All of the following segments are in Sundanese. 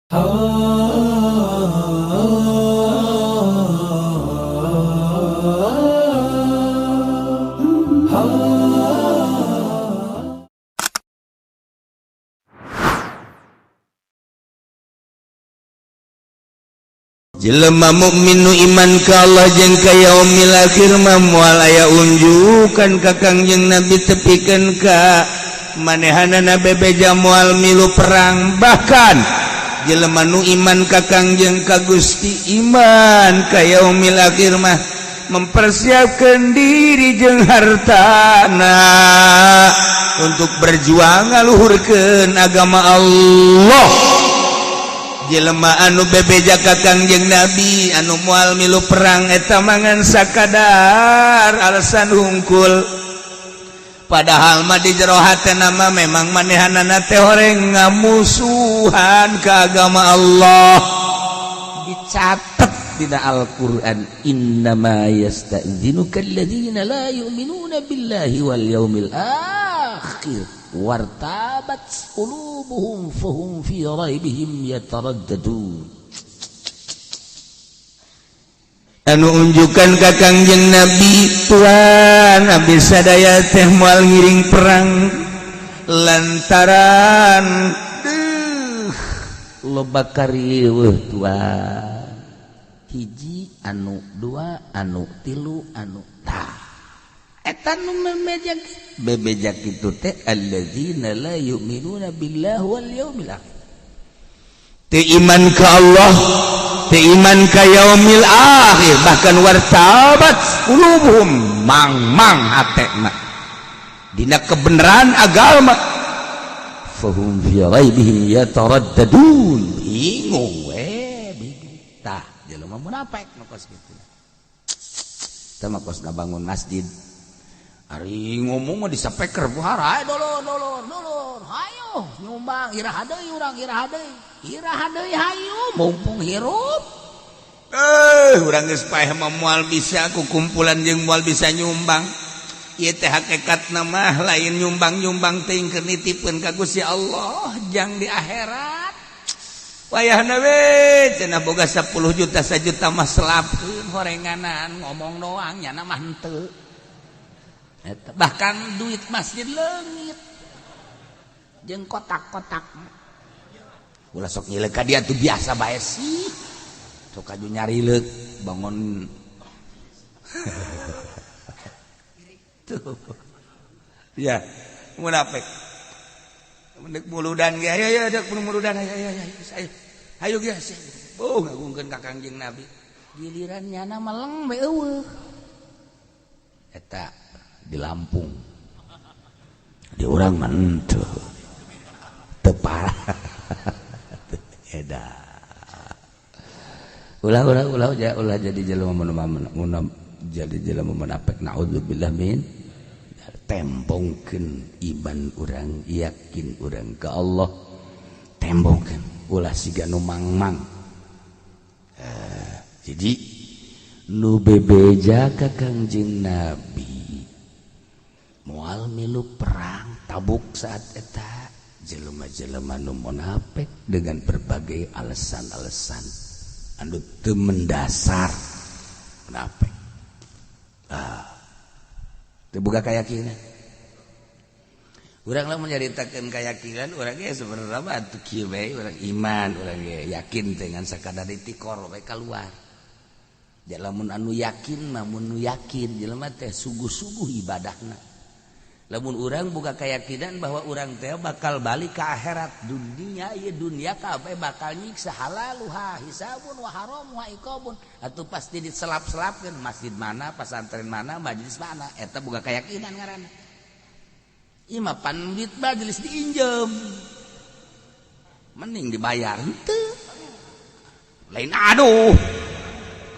Jelema mukmin nu iman ka Allah jeung ka yaumil akhir mah moal aya unjukan ka Kangjeng Nabi tepikeun ka manehanana bebeja moal milu perang. Bahkan jelema nu iman ka Kangjeng, ka Gusti, iman ka yaumil akhir mah mempersiapkan diri jeung hartana untuk berjuang ngaluhurkeun agama Allah. Jelema anu bebeja ka Kangjeng Nabi anu moal milu perang eta mangan sakadar alasan hungkul, padahal mah di jero hatena mah memang manehanana teh horeng ngamusuhan ke agama Allah. Dicatat dina Al-Qur'an, innama yasta'dzinuka alladzina la yu'minuna billahi wal yaumil akhir wartabat qulubuhum fahum fi raibihim yataraddadun. Anu unjukan ka Kangjeng Nabi, "Tuan, abdi sadaya teh moal ngiring perang lantaran duh loba kariweuh, Tuan, hiji anu, dua anu, tilu anu." Tah, eta nu memejak bebejak itu teh alladzina la yu'minuna billahi wal yaumil akhir, teu iman ka Allah, teu iman ka yaumil akhir. Bahkan wartabat qulubuhum, mang-mang hatena dina kebenaran agama, fahum fi raibihim yataraddadun, bingung we, bingung. Tah, jelema munafik nu kos kitu. Tah, mah kos ngabangun masjid. Ari ngomong mah di speaker, "Buhara, dulur, dulur, dulur, hayo nyumbang, iraha deui urang, iraha deui, iraha deui, hayu mumpung hirup." Urang geus paeh mah moal bisa ku kumpulan jeung moal bisa nyumbang. Ieu teh hakikatna mah lain nyumbang-nyumbang teuing, keur nitipkeun ka Gusti Allah jang di akhirat. Wayahna we cenah boga 10 juta, sajuta mah selapkeun horenganan, ngomong doang, nyana mah henteu. Bahkan duit masjid leungit jeung kotak-kotak. Ulah sok nyileuk ka dia tuh, biasa bae sih, sok aju nyarileuk bangun tuh ya munafik. Mendek muludan ge, ayo ayo dek muludan, ayo ayo ayo ayo ayo geus, oh, ngagungkeun ka Kangjeng Nabi, giliran nyana meleng we eueuh. Eta di Lampung, di urang mah henteu, teu parah eda. Ulah, ulah, ulah, ulah jadi jelema mun jadi jelema munafik, naudzubillah min. Tembongkeun iman urang, yakin urang ke Allah, tembongkeun, ulah siga nu mang-mang. Jadi nu bebeja ka Kangjeng Nabi moal milu perang Tabuk saat eta jelema-jelema nu munafik dengan berbagai alasan-alasan anu teu mendasar, munafik, ah, teu boga keyakinan. Urang lah menyaritakeun keyakinan urang ge sebenarnya mah atuh kieu we, urang iman, urang ge yakin dengan sakadar ditikor we keluar. Ja lamun anu yakin mah, mun nu yakin jelema teh sungguh-sungguh ibadahna. Lamun urang buka keyakinan bahwa urang teh bakal balik ke akhirat, dunia ya dunia kabeh bakal nyiksa, halaluha hisabun wa haramuha iqabun, atau pasti diselap-selapkeun, masjid mana, pesantren mana, majelis mana, eta boga keyakinan ngaranna. Ieu mah pan duit majelis diinjem, mending dibayar henteu lain, aduh,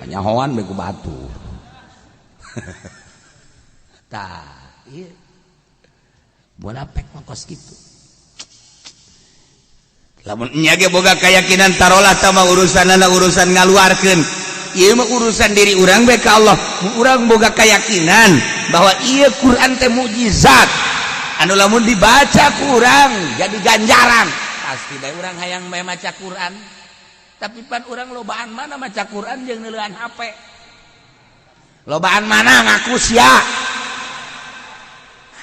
kanyahoan bae ku batu. Tah, ieu munafik mah kos kitu. Lamun nya ge boga keyakinan, tarolah tah mah urusanana urusan ngaluarkeun, ieu mah urusan diri urang bae ka Allah. Urang boga keyakinan bahwa ieu Quran teh mukjizat anu lamun dibaca ku urang jadi ganjaran, pasti bae urang hayang bae maca Quran. Tapi pan urang lobaan mana maca Quran jeung neuleuan HP. Lobaan mana ngaku sia.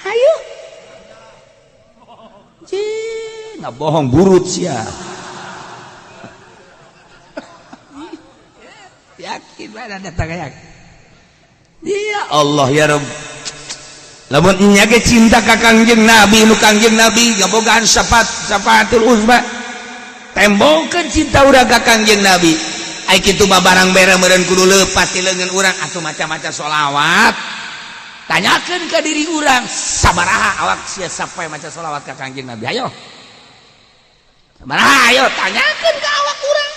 Hayu. Cih, ngabohong burut sia. Yakin mana datang yakin. Ya Allah ya Rabb. Lamun nya ge cinta ka Kangjeng Nabi, nu Kangjeng Nabi ngabogaan syafaat syafaatul uzma. Tembongkeun cinta urang ka Kangjeng Nabi. Ai kitu mah barang bere meureun kudu leupas ti leungeun urang atuh maca-maca sholawat. Tanyakeun ka diri urang sabaraha awak sia sampai maca sholawat ka Kangjeng Nabi. Ayo. Sabaraha ayo tanyakeun ka awak urang.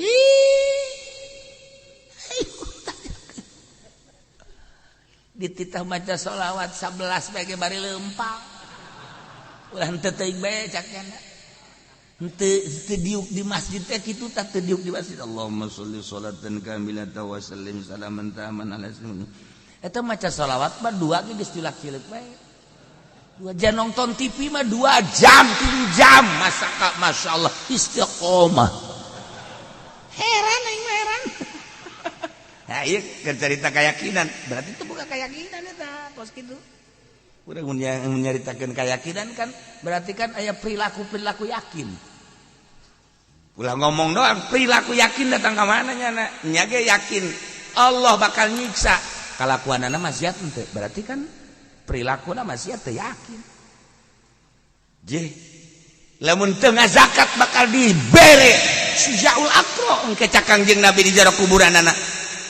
Ih. Ayo tanyakeun. Dititah maca sholawat 11 bae bari leumpang. Ulah henteu teuing bae cak nyana. Henteu teu diuk di masjid teh kitu tah teu diuk di masjid. Allahumma sholli sholatan kamilatan wa sallim salaman taman ala sayyidina. Eta maca sholawat mah dua ge geus julak-cileuk bae. 2 jam nonton TV mah 2 jam, 3 jam. Masa ka masyaallah istiqomah. Heran aing mah heran. Nah, ieu keur carita keyakinan, berarti itu bukan keyakinan eta kos kitu. Urang nyaritakeun keyakinan kan berarti kan aya perilaku-perilaku yakin. Ulah ngomong doang, perilaku yakin datang ka mana nya? Nya ge yakin Allah bakal nyiksa. Kalakuanana maksiat henteu, berarti kan perilakuna maksiat teu yakin. Jeh, lamun teu ngazakat bakal dibere sujaul aqra engke cak Kangjeng Nabi di jero kuburanana.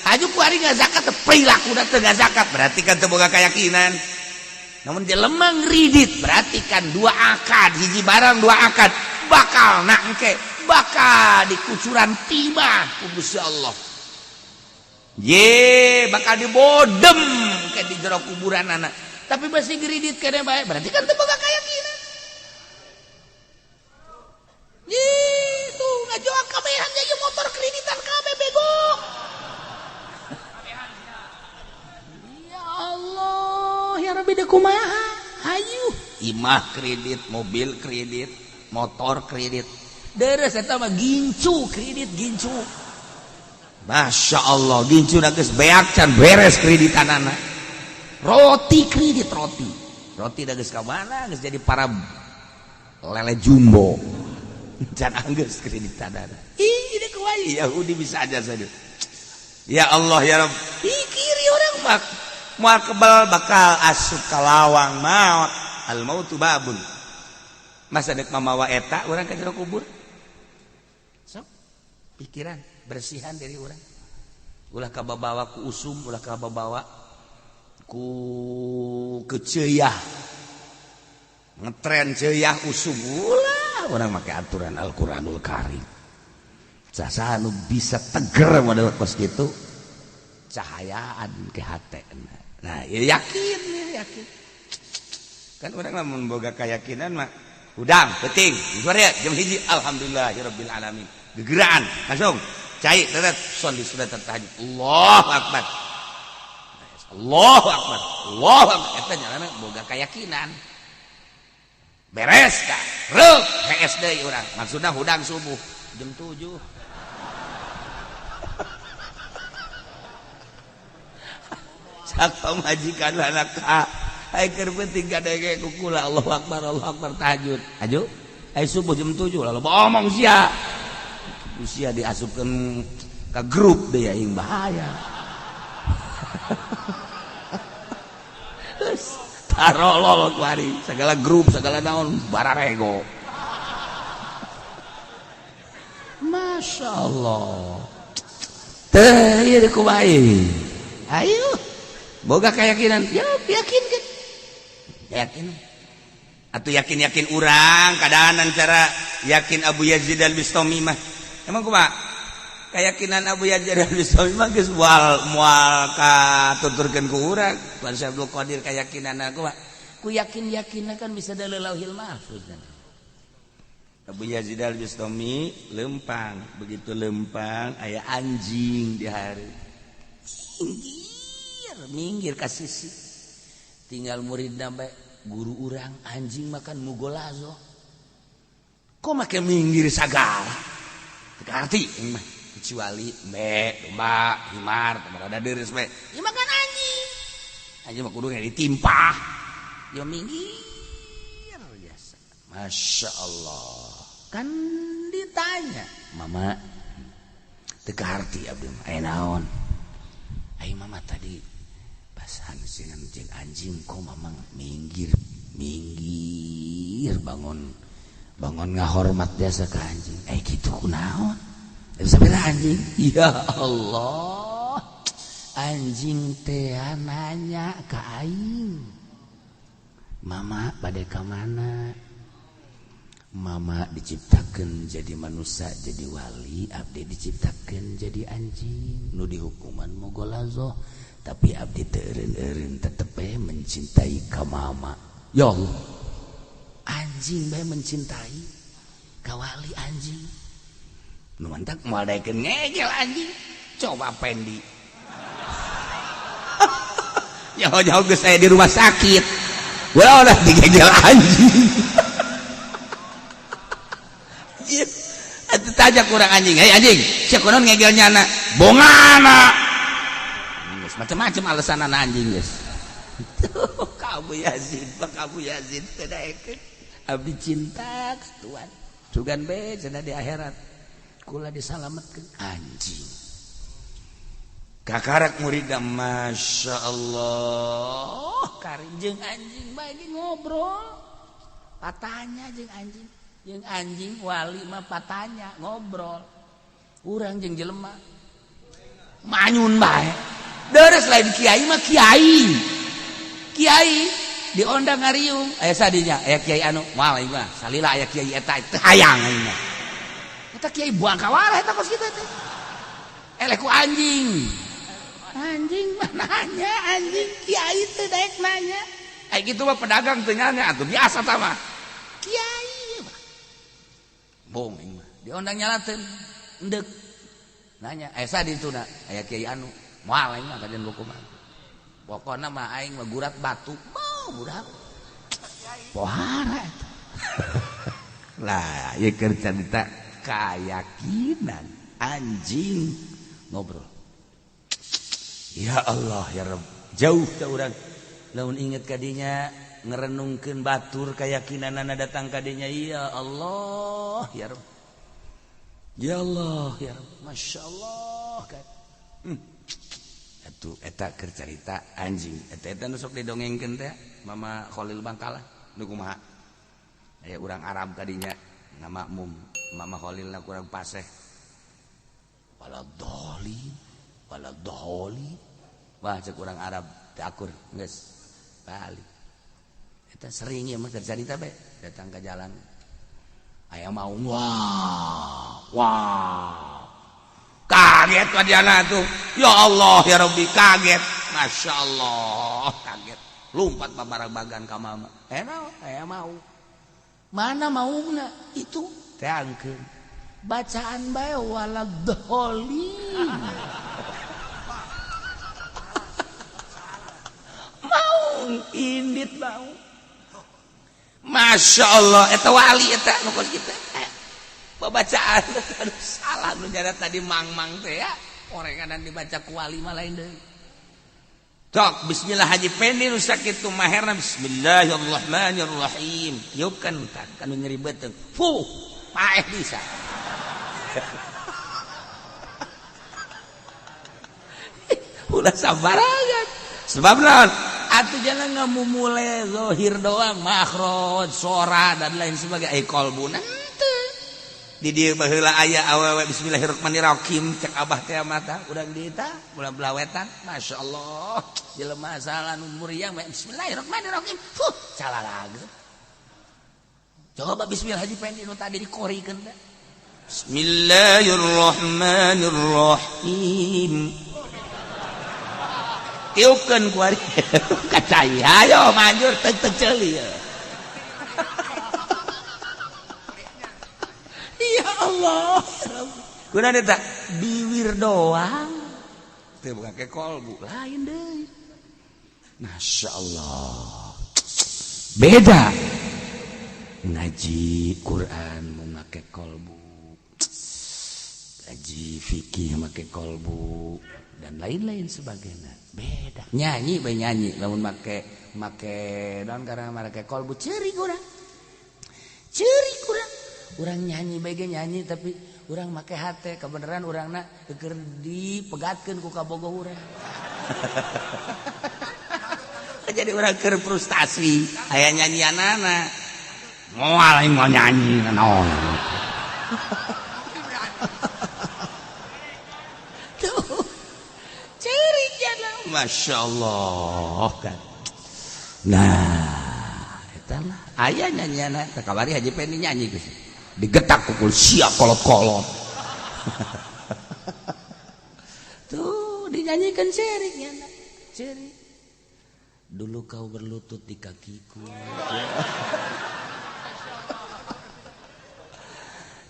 Aju ku ari ngazakat perilakuna teu ngazakat, berarti kan teu boga keyakinan. Namun jelema ngridit berarti kan dua akad, hiji barang dua akad, bakal nak engke bakal dikucuran tiba ku Gusti Allah. Ye, bakal dibodem ke di jero kuburan anak. Tapi masih ngridit kene bae, berarti kan teu boga keyakinan. Ih, tuh ngajual kabehan jadi motor kreditan kabeh bego. Ya Allah, ya Rabbi deui kumaha? Hayu, imah kredit, mobil kredit, motor kredit. Deres eta mah gincu kredit gincu. Masya Allah, gincu geus beak can beres kreditanana. Roti kredit roti. Roti da geus ka mana geus jadi para lele jumbo. Can anggeus kreditanana. Ih, deui kumaha Yahudi bisa aja saja. Ya Allah ya Rabb. Ih, kiri orang mah moal kebal bakal asup ka lawang maot. Al mautu babun. Masa dek mamawa eta urang ka jero kubur? Sok pikiran bersihan dari orang ulah kababawa ku usum, ulah kababawa ku keceyah ngetren ceyah usum, ulah orang make aturan Al-Qur'anul Karim. Sasa nu bisa teger model kos kitu cahayaan ke hate. Nah, ya yakin ya yakin. Kan orang lamun boga keyakinan mah hudang penting sore jam 1 alhamdulillahirabbil alamin. Gegeraan langsung cai teret sholli sunat tahajud. Allahu akbar. Allahu akbar. Allahu akbar. Eta nyalana boga keyakinan. Beres ka. Reuk hees deui urang. Maksudna hudang subuh jam 7. Sak pamajikan anak ka. Ai keur penting kadenge ku kula Allahu akbar Allahu akbar tahajud. Aju. Ai subuh jam 7 lalu omong sia. Usia diasupkan ke grup deh aing bahaya. Tarolol kuari segala grup segala naon bararego. Masya Allah. Teh ieu kumaha? Ayo. Boga keyakinan. Ya yakin kan. Yakin. Atau yakin-yakin urang kadaanan cara yakin Abu Yazid Al-Bistami mah. Emang kumaha? Keyakinan Abu Yazid Al-Bistami mah geus moal katuturkeun ku urang. Tuan Syekh Abdul Qadir keyakinan aku mah. Ku yakin-yakinna kan bisa dari Lauhil Mahfuz. Abu Yazid Al-Bistami lempang, begitu lempang aya anjing di hari. Minggir, minggir ka sisi. Tinggal muridna bae, guru urang anjing makan mugolazo. Kok make minggir sagala? Teu kaharti mah kecuali embe, domba, himar, rada deures we. Ieu mah kan anjing. Anjing mah kudu ditimpah. Ya minggir biasa. Masya Allah. Kan ditanya, "Mama, teu kaharti abdi mah. Aya naon?" Ai mama tadi pas hansingan jeung anjing kok mama minggir, minggir bangun bangun ngahormat biasa ke anjing. Eh gitu kunaon? Bisa bela anjing. Ya Allah. Anjing teh nanya ka aing. Mama bade ka mana? Mama diciptakan jadi manusia, jadi wali, abdi diciptakan jadi anjing. Nu dihukuman mugolazoh, tapi abdi teu eureun-eureun tetep we mencintai ka mama. Ya Allah. Anjing bae mencintai ka wali anjing. Nu mantak moal daekeun ngegel anjing. Coba Pendi. Jauh-jauh geus aya di rumah sakit. Gua udah digegel anjing. Atuh tanya kurang anjing, hei anjing, sia kunaon ngegel nyana? Bongana. Geus macam-macam alasanana anjing geus. Ka Abu Yazid, Pak Abu Yazid teu daekeun. Abdi cinta ka Tuhan. Sugan be cenah di akhirat. Kula disalametkeun anjing. Kakarak muridna Masya Allah. Karim jeung anjing bae ngobrol. Patanya jeung anjing. Jeung anjing wali mah patanya ngobrol. Urang jeung jelema manyun bae. Deres lain kiai mah kiai. Kiai diondang ngariung. Aya sadinya, aya kiai anu moal aing mah. Salila aya kiai eta teu hayang aing mah. Eta kiai buang kawara eta kos kitu teh. Eleh ku anjing. Anjing mah nanya, anjing kiai teu daek nanya. Aya kitu mah pedagang teu nanya atuh biasa tah mah. Kiai mah. Bong aing mah. Diondang nyalateun endek. Nanya, aya sadi dituna, aya kiai anu. Moal aing mah kajian hukuman. Pokona mah aing mah gurat batu. Mau budak. Pohara eta. Lah, ieu keur carita keyakinan anjing ngobrol. Ya Allah ya Rabb, jauh ka urang. Lamun inget kadinya ngerenungkeun batur keyakinanana datang kadinya, ya Allah ya Rabb. Ya Allah ya Rabb, Masya Allah kan. Atuh eta keur carita anjing. Eta eta nu sok didongengkeun teh Mama Khalil Bangkalan nu kumaha? Aya urang Arab kadinya ngamakmum Mama Khalilna kurang paseh. Wala doli, wala doli. Wah cek urang Arab teu akur geus balik. Eta sering ya mah tercarita bae datang ke jalan. Aya mau wah, wah. Kaget wadiana tuh. Ya Allah ya Rabbi kaget. Masya Allah kaget. Lompat babarang ka mama. Naon? Aya mau. Mana maungna? Itu teangkeun. Bacaan bae waladhdallin. Maung indit mau. Masya Allah eta wali eta nu kos kitu. Babacaan aduh salah nu jada tadi mang-mang teh ya. Orenganan dibaca ku wali mah lain deui. Tok bismillah Haji Pendi nu sakitu maherna bismillahirrahmanirrahim. Tiupkeun tah kanu nyeri beuteung. Fuh, paeh bisa. Ulah sabarangan. Sebab naon? Atuh jangan ngamumule zahir doang, makhraj, sora dan lain sebagainya. Ai qalbuna henteu. Di dieu baheula aya awewe bismillahirrahmanirrahim cek abah teh mata urang di eta ulah belawetan. Masyaallah, jelema salah nu muriang bismillahirrahmanirrahim. Fuh, salah lagi. Coba bismillah Haji Pendi nu tadi dikorikeun teh. Bismillahirrahmanirrahim. Tiupkeun ku ari kacai ayo manjur teu teu ceuli. Ya Allah. Kunaon eta? Biwir doang. Teu bukan ke kolbu, lain deui. Masya Allah. Beda. Ngaji Quran mau make kolbu. Ngaji fikih make kolbu dan lain-lain sebagainya. Beda. Nyanyi bae nyanyi lamun make make naon karena make kolbu ceurik urang. Ceurik urang. Urang nyanyi bae ge nyanyi tapi urang make hate kebenaran urangna keur dipegatkeun ku kabogoh urang. Jadi urang keur frustasi aya nyanyianana. Moal aing moal nyanyi naon. Masya Allah kan. Nah, eta lah aya nyanyianna teh kamari Haji Pendi nyanyi geus. Digetak pukul sia kolot-kolot. Tuh dinyanyikan ceurik nyana. Ceurik. Dulu kau berlutut di kakiku.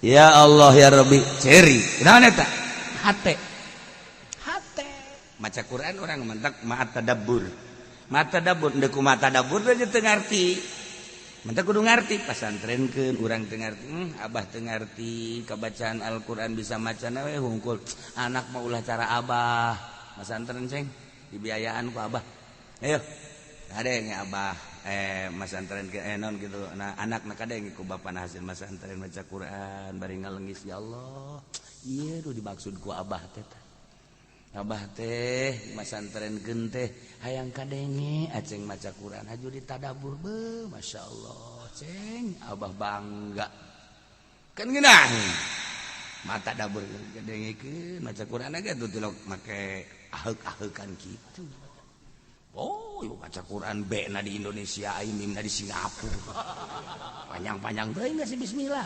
Ya Allah ya Rabbi, ceurik. Naon eta? Hate. Maca Quran orang mentak ma'at tadabbur. Ma'at tadabbur ndeu kumaha tadabbur teh teu ngarti. Mentak kudu ngarti pasantrenkeun urang teu ngarti. Abah teu ngarti kabacaan Al-Qur'an bisa macana we hungkul. Anak mah ulah cara abah. Masantren ceng dibiayaan ku abah. Ayo. Kadenge abah masantren ke non gitu. Nah anakna kadenge ku bapana hasil masantren maca Quran bari ngalengis ya Allah. Ieu nu dimaksud ku abah teh. Abah teh masantren teh hayang kadenge aceng maca Quran haju ditadabur be Masya Allah ceng abah bangga kan ngeunah mata dabur kadengekeun maca Quran ge tuh tilok make aheuk-aheukan kitu. Oh ieu maca Quran B na di Indonesia aing mimna di Singapura panjang-panjang teuing geus bismillah.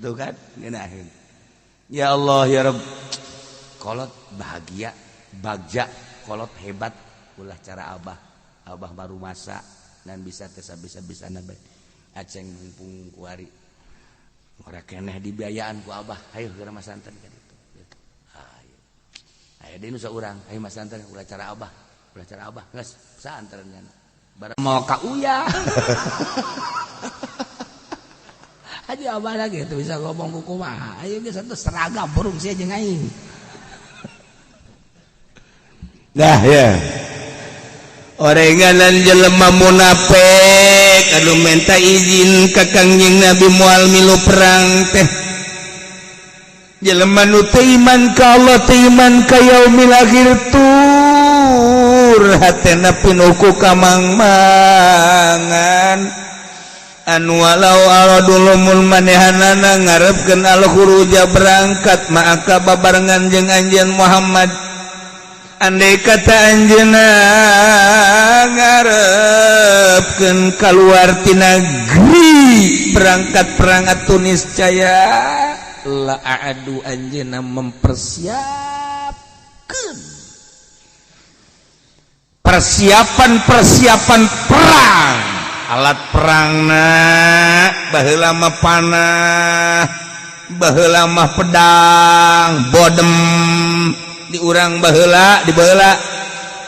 Tuh kan ngeunaheun. Ya Allah ya Rabb. Kolot bahagia, bagja, kolot hebat ulah cara abah. Abah baru masa dan bisa teh bisa-bisa bae. Aceng mumpung kuari. Ora keneh dibiayaan ku abah. Hayu geura masantren ka ditu. Hayu. Aya deui nu saurang, hayu masantren ulah cara abah. Ulah cara abah geus santren nya. Barang mau ka uyah. Haji abah lagi itu bisa ngomong ku kumaha. Ayo geus atuh seragam burung sia jeung aing. Nah ya. Orenganan jelema munafik anu minta izin ka Kangjeng Nabi moal milu perang teh. Jelema nu teu iman ka Allah teu iman ka yaumil akhir tur hatena pinuh ku kamang-mangan. Anu walau aradul manehanana ngarepkeun al-khuruja berangkat maka babarengan jeung anjeun Muhammad. Andai kata anjeunna ngarepkeun kaluar ti negeri berangkat perang atuh niscaya la a'adu anjeunna mempersiapkeun persiapan-persiapan perang. Alat perangna baheula mah panah, baheula mah pedang, bodem di urang baheula di baheula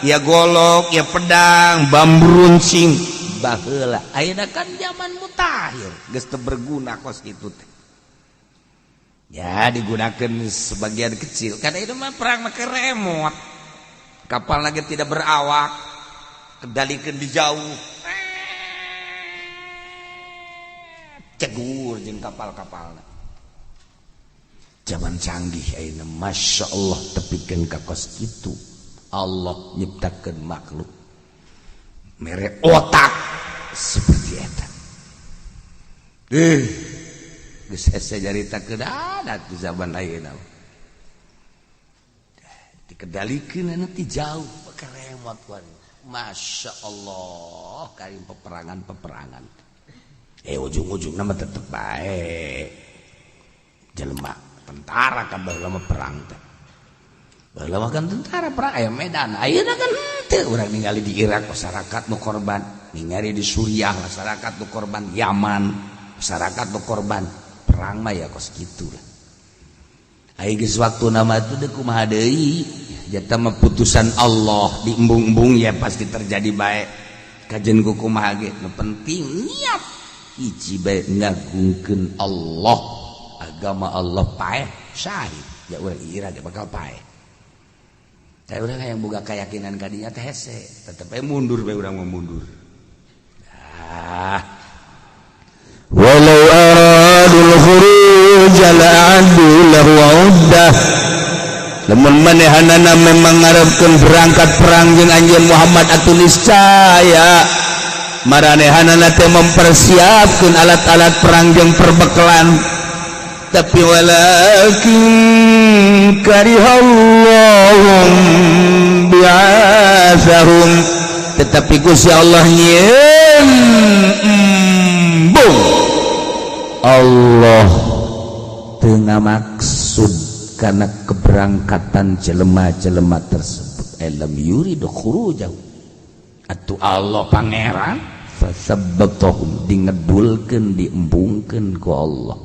ya golok, ya pedang, bambu runcing baheula. Ayeuna kan zaman mutakhir, geus teu berguna kos kitu teh. Ya digunakan sebagian kecil karena itu mah perang make remote. Kapal lagi tidak berawak, kendalikeun di jauh. Cegur jeung kapal-kapalna. Zaman canggih ayeuna Masya Allah tepikeun ka kos kitu. Allah nyiptakeun makhluk mere otak seperti eta. Geus hese nyaritakeun adat di zaman ayeuna. Dikendalikeun ti jauh make remote kuari. Masya Allah karim peperangan-peperangan. Ujung-ujung nama tetep baik jelema tentara kan baheula mah perang teh. Baheula mah kan tentara perang aya medan. Ayeuna kan henteu urang ningali di Irak masyarakat nu korban, ningali di Suriah masyarakat nu korban, Yaman masyarakat nu korban. Perang mah ya kos kitu lah. Aya geus waktuna mah teu kumaha deui, jata mah putusan Allah diembung-embung ya pasti terjadi bae. Kajen ku kumaha ge nu penting niat. Hiji bae ngagungkeun Allah, agama Allah paeh syahid. Ya urang ira ge bakal paeh. Tah urang hayang boga keyakinan ka dinya teh hese, tetep bae mundur bae urang mah mundur. Ah. Walau aradul khuruj la'addu lahu 'uddah. Lamun manehanana memang ngarepkeun berangkat perang jeung anjeun Muhammad atuh niscaya maranehanana teh mempersiapkeun alat-alat perang jeung perbekalan, tapi walakin karihallahum bi'atsahum, tetapi Gusti Allah nyieun embung. Allah teu ngamaksud karena keberangkatan jelema-jelema tersebut. Lam yuridu khurujahu, atuh Allah pangeran fasabbatahum, dingedulkeun diembungkeun ku Allah,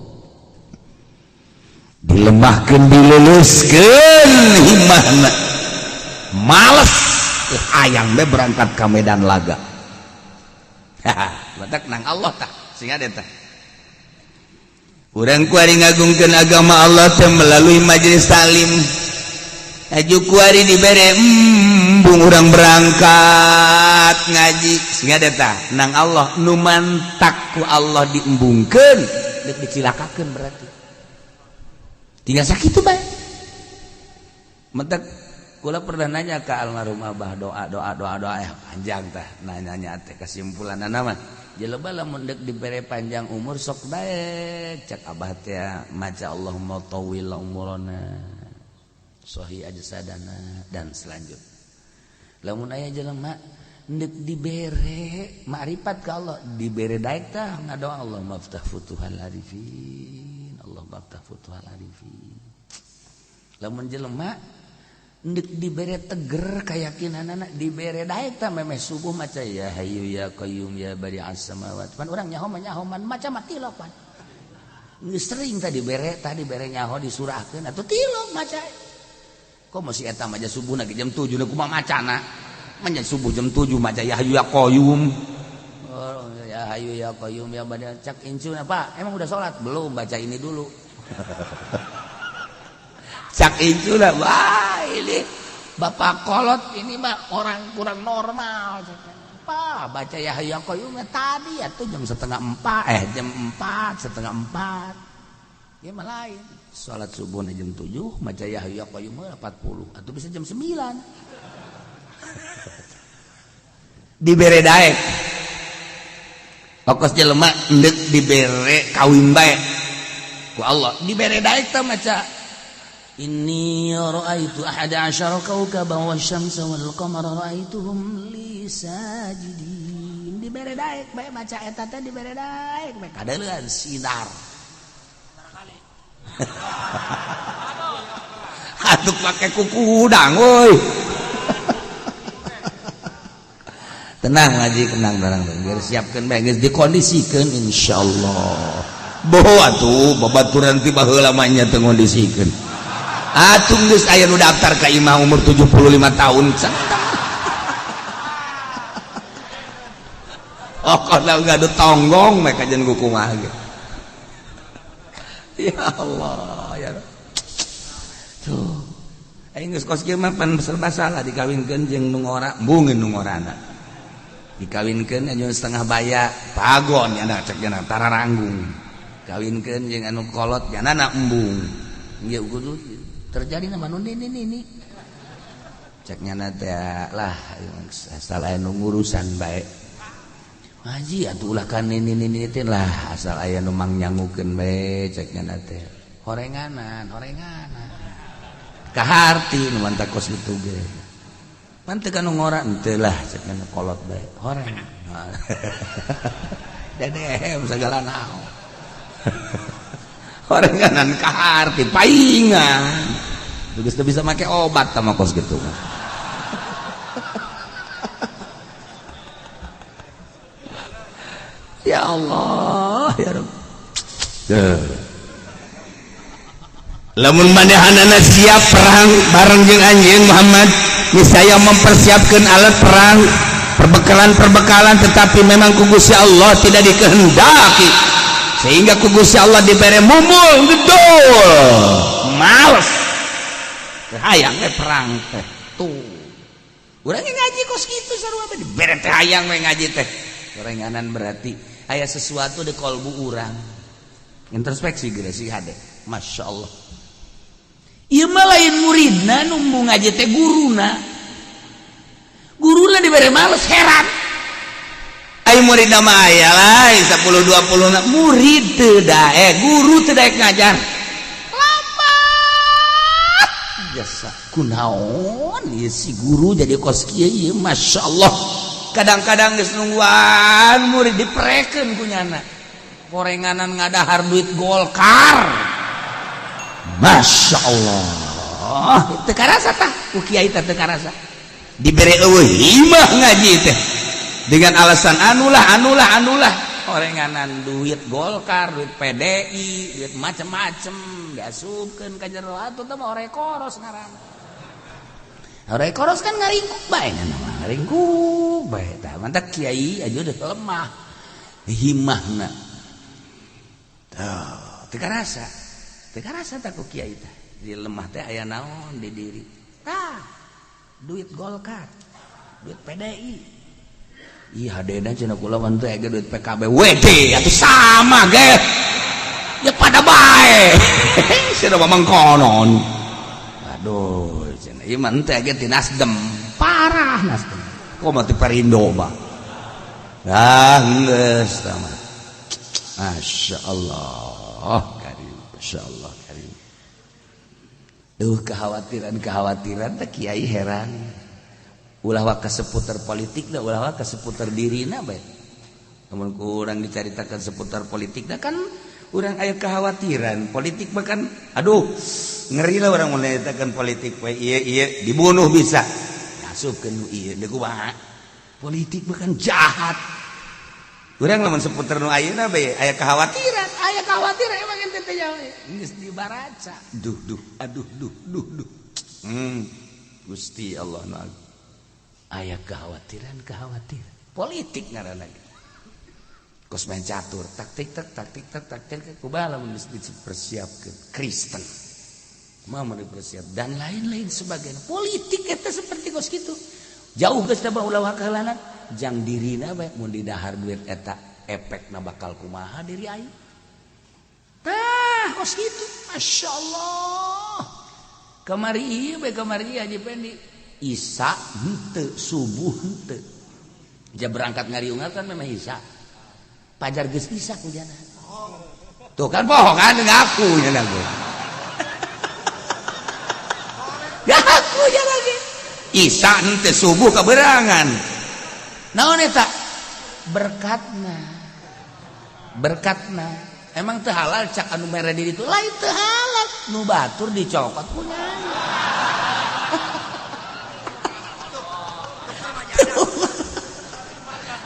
dilemahkeun diluluskeun himahna, males hayang be berangkat ka medan laga. Batak nang Allah tah sing ada tah. Urang kuari ngagungkeun agama Allah teh melalui majelis taklim. Aju kuari dibere embung urang berangkat ngaji. Sing ada tah nang Allah nu mantak ku Allah diembungkeun deuk dicilakakeun berarti. Tinggal sakitu bae. Mentak kula pernah nanya ke almarhum Abah, doa doa doa doa ya panjang tah nanyanya teh kesimpulanna mah jelema lamun deuk dibere panjang umur sok bae cek Abah teh maca Allahumma tawwil umurana sahih ajsadana dan selanjutnya. Lamun aya jelema deuk dibere makrifat ka Allah dibere daek tah ngadoa Allahumma ftah futuhal arifin, Allahumma ftah futuhal arifin. Lamun jelema ndek dibere teger keyakinanana dibere daek tah memeh subuh maca ya hayyu ya qayyum ya bari'as samawat. Pan urang nyaho mah nyaho man maca mah tilok pan. Geus sering tadi bere nyaho disurahkeun atuh tilok maca. Kok masih eta maca subuh na jam 7 na kumaha macana? Manya subuh jam 7 maca ya hayyu ya qayyum. Oh, ya hayyu ya qayyum ya bari'as cak incuna Pak, emang udah salat? Belum, baca ini dulu. Cak incuna, wah ini bapak kolot ini mah orang kurang normal. Pak baca ya hayyu ya qayyum tadi ya tuh jam 3:30, jam 4, 3:30. Ya mah lain. Salat subuh jam 7, maca ya hayyu ya qayyum 40 atau bisa jam 9. Dibere daek. Pokos jelema endek dibere kawin bae. Ku Allah dibere daek teh maca Inni ra'aitu ahada asyara kawkaban wasyamsa wal qamara ra'aituhum li sajidin. Dibere daek bae maca eta teh dibere daek bae kadeuleun sinar. Atuh pake kuku udang euy. Tenang ngaji tenang barang biar siapkeun bae geus dikondisikeun insyaallah. Boho atuh babaturan ti baheula mah nya teu ngondisikeun. Atuh geus aya nu daftar ka imah umur 75 tahun. Oh, kalau gaduh tonggong mereka jeung kumaha ge. Ya Allah, ya. Tuh. Aing geus kos kieu mah pan serba salah dikawinkeun jeung nu ngora, embungeun nu ngorana. Dikawinkeun anu setengah baya, pagon nya cek nya tararanggung. Kawinkeun jeung anu kolot nya embung. Ieu kudu terjadi nama nu nini nini. Cek nyana teh lah asal aya nu ngurusan bae. Haji atuh ulah ka nini nini teh lah asal aya nu mangnyangukeun bae cek nyana teh. Horenganan, horenganan. Kaharti nu mantak kos kitu ge. Pan teu ka nu ngora henteu lah cek nyana kolot bae. Horeng. Dedehem sagala naon. Horenganan kaharti paingan. Geus teu bisa make obat tah kos kitu. Ya Allah, ya Rabb. Lamun manehanana siap perang bareng jeung anjeun Muhammad, niscaya mempersiapkan alat perang, Perbekalan-perbekalan tetapi memang ku Gusti Allah tidak dikehendaki. Sehingga ku Gusti Allah dibere mumul gedul. Males. Teu hayang we perang teh. Tuh. Urang ngaji kos kitu sarua bae dibere teh hayang we ngaji teh. Gorenganan berarti aya sesuatu di kolbu urang. Introspeksi geura sih hade. Masya Allah. Ieu mah lain muridna nu ngaji teh guruna. Guruna dibere males heran. Ai muridna mah aya lah 10 20 murid teu daek, guru teu daek ngajar. Lambat. Jasa kunaon ieu si guru jadi kos kieu ieu Masya Allah. Kadang-kadang geus nungguan murid diprekeun ku nyana. Korenganan ngadahar duit Golkar. Masya Allah. Teu karasa tah ku kiai teh teu karasa. Dibere eueuh himah ngaji teh. Dengan alasan anulah anulah anulah orenganan duit Golkar, duit PDI, duit macem-macem diasupkeun ka jero atuh teh mah ore koros ngaranna. Ore koros kan ngaringkuk bae nya mah, ngaringkuk bae tah. Mantak kiai aja udah lemah himahna. Tuh, teu karasa. Teu karasa tah ku kiai teh. Di lemah teh aya naon di diri. Tah, duit Golkar, duit PDI. Ih hadena cenah kula mah teh aya duit PKB. WD atuh sama ge. Ya pada bae. Cenah mah mangkonon. Aduh, cenah ieu mah teh ge ti Nasdem. Parah Nasdem. Kok mah ti Perindo mah. Ah, geus tah mah. Masya Allah, karim. Masya Allah, karim. Duh, kekhawatiran-kekhawatiran teh kiai heran. Ulah waka seputar politik dah, ulah waka seputar dirina bae. Lamun kurang dicaritakan seputar politik dah kan urang aya kekhawatiran politik bahkan aduh ngeri lah orang menceritakan politik we ieu ieu dibunuh bisa. Asupkeun nu ieu deui kumaha? Politik bahkan jahat. Urang lamun seputar nu ayeuna bae aya kekhawatiran emang ente teh nyaho geus dibaraca. Duh duh aduh duh duh duh. Gusti Allah nu agung. Aya kekhawatiran politik ngaranna kos main catur taktik tak taktik tak taktik kumaha lamun geus dipersiapkeun Kristen kumaha mun dipersiap dan lain-lain sebagainya politik eta seperti kos kitu jauh geus teh ulah wakalanana jang dirina bae mun didahar duit eta efekna bakal kumaha diri aing tah kos kitu Masya Allah kamari ieu bae kamari Haji Pendi Isa henteu subuh henteu ja berangkat ngariungan kan memang Isa pajar geus Isa kujana tuh kan bohong kan ngaku nya gue ngaku nya lagi Isa henteu subuh keberangan naon eta berkatna berkatna emang teu halal cak anu mere diri itu lain teu halal nu batur dicokot punya.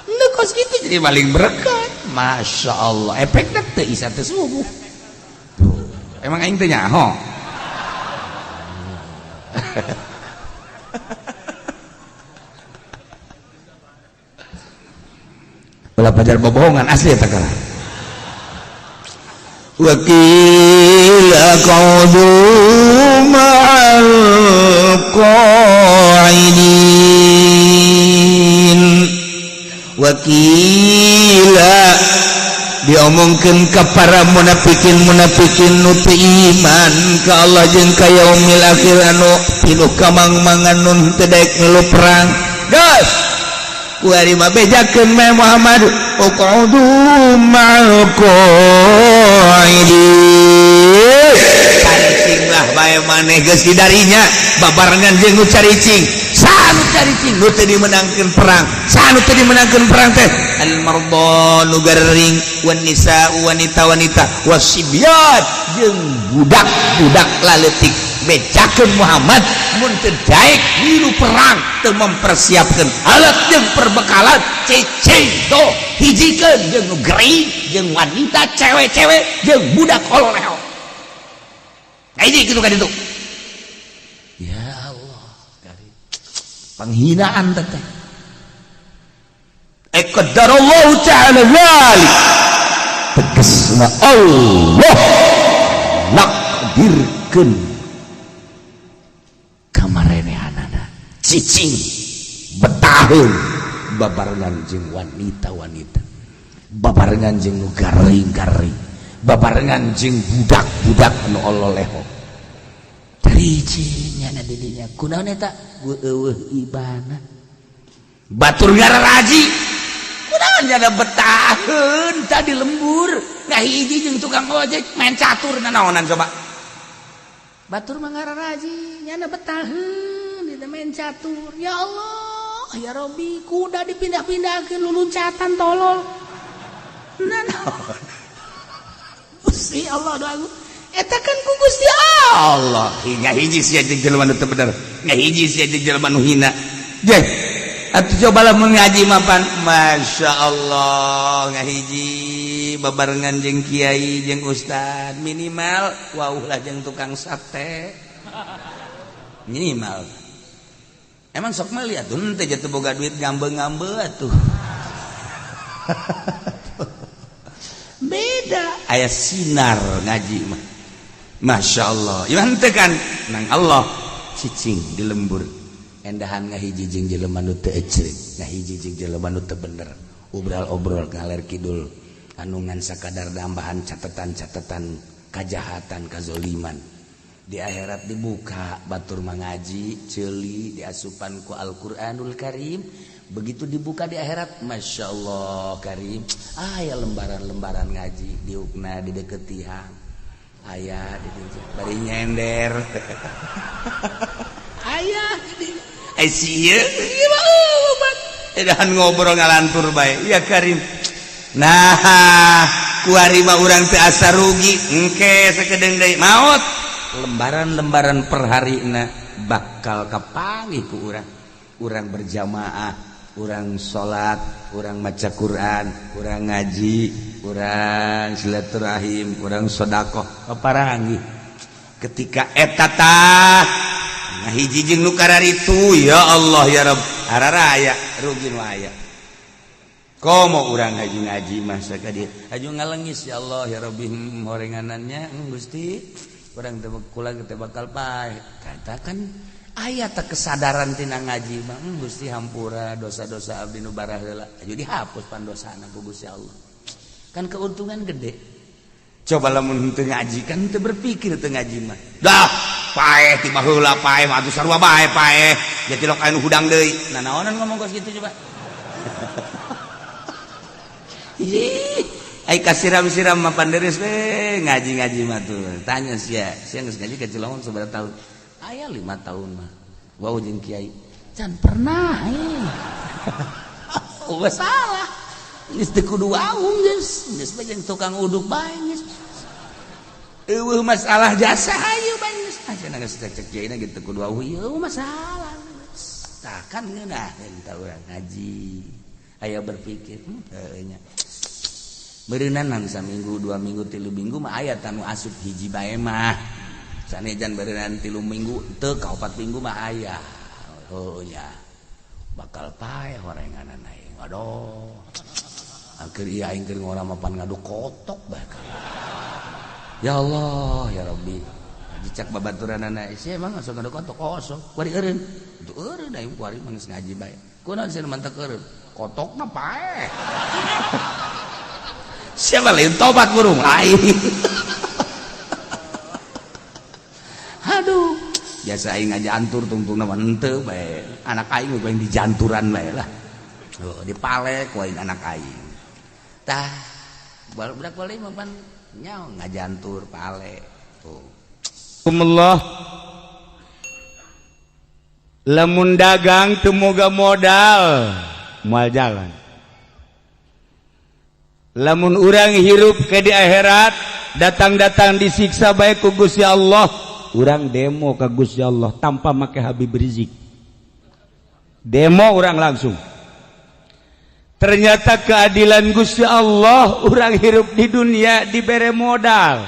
Lu kos gitu jadi paling berkat. Masya Allah efeknya teu isa teu subuh. Tuh. Emang aing teu nyaho. Ulah pajar bobohongan asli eta kalah. Wa qila qa'udu ma'al qa'idin. Wakila diomongkeun ka para munafikin nu teu iman ka Allah jeung ka yaumil akhir anu pinuh kamang-mangan nu teu daek milu perang. Geus kuari mah bejakeun mah Muhammad uq'udu ma'al qa'idin. Caricing lah bae maneh geus didarinya babarengan jeung nu caricing. Sanu caricing nu teu dimenangkeun perang, sanu teu dimenangkeun perang teh al marda nu garing wan nisa wanita-wanita wasibyan jeung budak-budak laletik bejakeun Muhammad mun teu daek milu perang teu mempersiapkeun alat jeung perbekalan ceceng do hijikeun jeung nu gering jeung wanita cewek-cewek jeung budak kololeo. Hiji kitu ka ditu. Ya Allah, penghinaan teteh. Qadarallahu ta'ala dzalik, tegesna Allah nakdirkeun kamarenehanana cicing betaheun babarengan jeung wanita-wanita, babarengan jeung nu garing-garing, babarengan jeung budak-budak anu ololeho. Tariji nyana didinya kunaon eta eueuh ibana batur ngararaji kunaon nyana betaheun tadi lembur ngahiji jeung tukang ojek main catur nanaonan coba batur mah ngararaji nyana betaheun eta main catur. Ya Allah ya Robbi, kuda dipindah-pindahkeun luluncatan tolol nanaon. Gusti Allah doa eta kan ku Gusti Allah. Ngahiji sia jeung jelema nu teu bener, ngahiji sia jeung jelema nu hina. Jeh atuh cobalah mun ngaji mapan, Masya Allah, ngahiji babarengan jeung kiai jeung ustad, minimal wauh lah jeung tukang sate minimal. Emang sok meuli atuh henteu jatuh boga duit ngambe-ngambe atuh. Beda aya sinar ngaji mah, Masya Allah. Iman teu kan nang Allah cicing di lembur endahan ngahiji jeung jelema nu teu ecreuk, ngahiji jeung jelema nu teu bener, obral-obrol ngaler kidul anu ngan sakadar nambahan catatan-catatan kajahatan kazoliman. Di akhirat dibuka batur mangaji ceuli diasupan ku Al-Qur'anul Karim. Begitu dibuka di akhirat, Masya Allah Karim, aya lembaran-lembaran ngaji diukna di deket tihang, aya di dieu bari nyender aya di ai sieun edahan ngobrol ngalantur bae ya Karim. Nah kuari mah urang teu asa rugi engke sakedeung deui maot lembaran-lembaran perharina bakal kapanggih ku urang. Urang berjamaah, urang salat, urang maca Quran, urang ngaji, urang silaturahim, urang sedekah kaparanggih. Ketika eta tah ngahiji jeung nu kararitu, ya Allah ya Rabb, araraya rugi nu aya. Komo urang ngaji-ngaji masa ka dieu aju ngalengis, ya Allah ya Rabbi, horenganannya Gusti urang teh kula teh bakal paeh. Katakan aya tak kesadaran tina ngaji mah, Gusti hampura dosa-dosa abdi nu baraheula, aju dihapus pandosana ku Gusti Allah. Kan keuntungan gede. Coba lamun teu ngaji kan teu berpikir teu ngaji mah. Dah paeh ti baheula paeh mah atuh sarua bae paeh. Jadi lok anu hudang deui. Nah naonan ngomong kos kitu coba. Ih, ai kasiram-siram mah panderis we ngaji-ngaji mah tuh. Tanya sia, sia geus ngaji ka Cilongok sabaraha tahun? Aya 5 tahun mah. Wau jeung kiai. Can pernah eh. Oh, salah. Geus teu kudu wau geus. Geus bae jeung tukang uduk bae geus. Eueuh masalah jasa hayu bae geus. Ah cenah geus cek kiai na gitu kudu wau ieu masalah. Tah kan ngeunaheun tah urang ngaji. Aya berpikir heueuh nya. Beureunan saminggu, 2 minggu, 3 minggu mah aya tanu asup hiji bae mah. Sanejan beureunan 3 minggu teu ka 4 minggu mah aya. Oh nya. Bakal paeh horenganan aing. Aduh. Akhir ieu aing keur ngora mapan ngaduk kotok bakal. Ya Allah ya Rabbi. Dicak babaturanana sia emang asup ngaduk kotok. Oh sok kuari eureun. Teu eureun aing kuari mah geus ngaji bae. Kunaon sia mantak eureun? Kotokna paeh. Siapa lain tobat burung lain. Aduh, biasa aing ngajantur tungtungna mah henteu bae. Anak aing mah dijanturan bae lah. Oh, dipalek ku aing anak aing. Tah, budak balik mah pan nyaho ngajantur pale. Tuh. Allah lamun dagang teu moga modal moal jalan. Lamun urang hirup ke di akhirat datang-datang disiksa bae ku Gusti Allah, urang demo ka Gusti Allah tanpa make Habib Rizik. Demo urang langsung. Ternyata keadilan Gusti Allah, urang hirup di dunia dibere modal.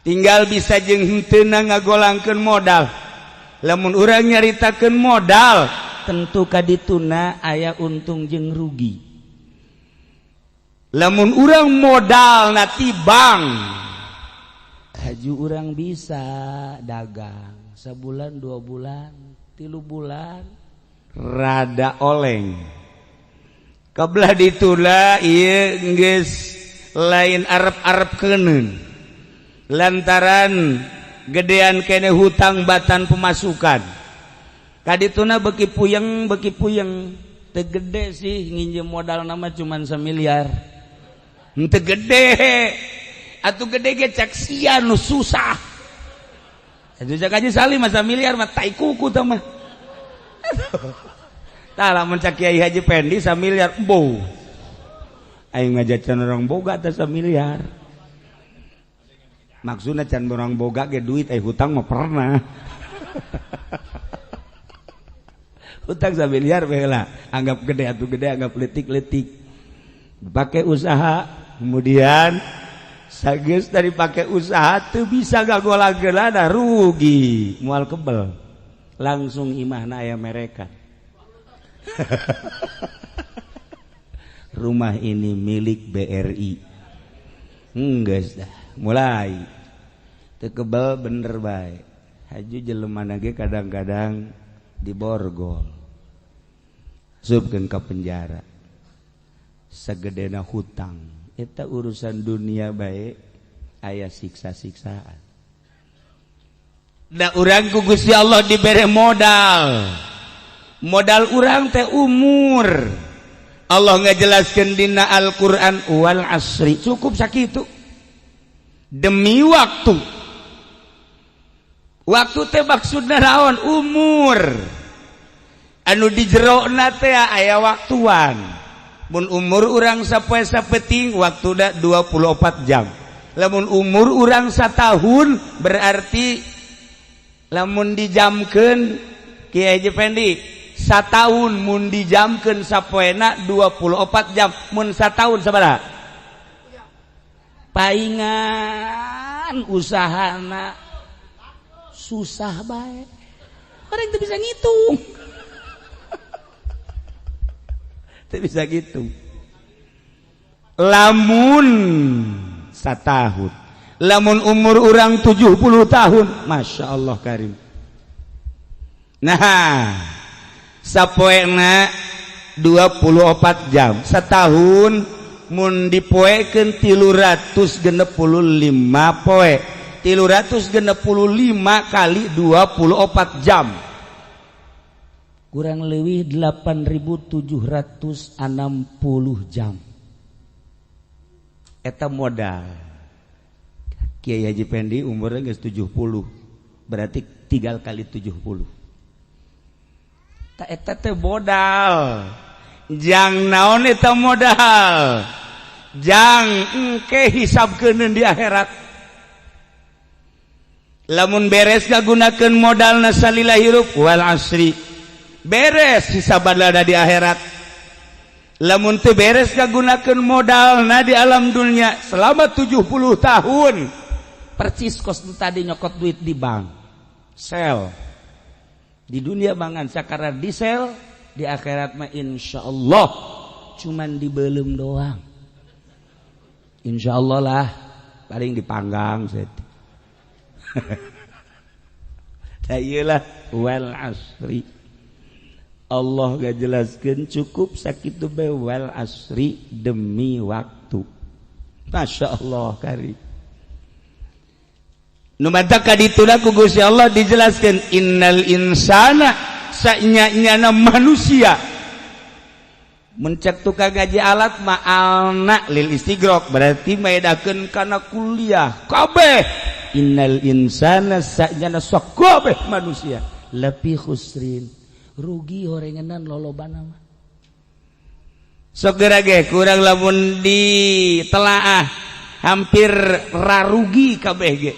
Tinggal bisa jeung henteu ngagolangkeun modal. Lamun urang nyaritakeun modal, tentu kadituna aya untung jeung rugi. Lamun urang modal na ti bank, haju urang bisa dagang sebulan, 2 bulan, 3 bulan, rada oleng. Kebelah ditula ieu geus lain arep-arep keuneun, lantaran gedean kene hutang batan pemasukan. Kadituna beki puyeng, beki puyeng. Teu gede sih, nginjem modal nama cuman 1 miliar. Henteu gede atuh, gede ge cek sia nu susah. Atuh cek aja salim masa miliar mah tai kuku tah mah. Tah, lamun cek Kiai Haji Pendi 1 miliar, emboh. Aing mah can orang boga teh 1 miliar. Maksudna can orang boga ge duit, eh, hutang mah pernah. Hutang 1 miliar bae anggap gede atuh gede, anggap letik-letik. Pakai usaha, kemudian sageus dari pakai usaha tuh bisa gagola-gelana, rugi, moal kebel. Langsung imahna aya mereka. Rumah ini milik BRI. Enggak dah, mulai teu kebel bener bae. Haju jelema ge kadang-kadang diborgol. Subkeun ka penjara. Sagedena hutang. Eta urusan dunia bae aya siksa-siksaan. Da urang ku Gusti Allah dibere modal. Modal urang teh umur. Allah ngajelaskeun dina Al-Qur'an, wal asri, cukup sakitu. Demi waktu. Waktu teh maksudna naon? Umur. Anu di jerona teh aya waktuan. Mun umur urang sapoe sapeting, waktu da 24 jam. Lamun umur urang satahun, berarti lamun dijamkeun, Kiai Haji Pendi, satahun mun dijamkeun sapoena 24 jam, mun satahun sabaraha? Paingan usahana susah bae, orang itu bisa ngitung. Teu bisa gitu. Lamun satahun, lamun umur urang 70 tahun, Masya Allah Karim. Nah, sapoena 24 jam setahun, mun dipoekeun 365 poe, 365 kali 24 jam kurang lebih 8760 jam. Eta modal Kiai Haji Pendi umurnya geus 70, berarti 3 kali 70. Tak, eta teh modal jang naon? Eta modal jang engke hisabkeun di akhirat. Lamun beres gagunakeun modalna salila hirup, wal asri, beres hisaban di akhirat. Lamun teu beres gagunakeun modalna di alam dunia selama 70 tahun, percis kos tadi nyokot duit di bank sel di dunia bangan sakara di sel, di akhirat mah insyaallah cuman dibelum doang. Insyaallah lah, paling dipanggang set. Iyalah, wal asri. Allah gak jelaskan, cukup sakitu be, wal asri, demi waktu. Masya Allah kari. Nu matak kadituna ku Gusti Allah dijelaskan, innal insana, sanya-nyana manusia. Mencek tukang gaji alat ma'alna lil istigrok, berarti maedakeun kana kuliah kabeh. Innal insana, sanyana sakabeh manusia, lafi khusrin, rugi horenganan lolobana mah. Sok geura ge kurang lamun ditelaah hampir rarugi kabeh ge,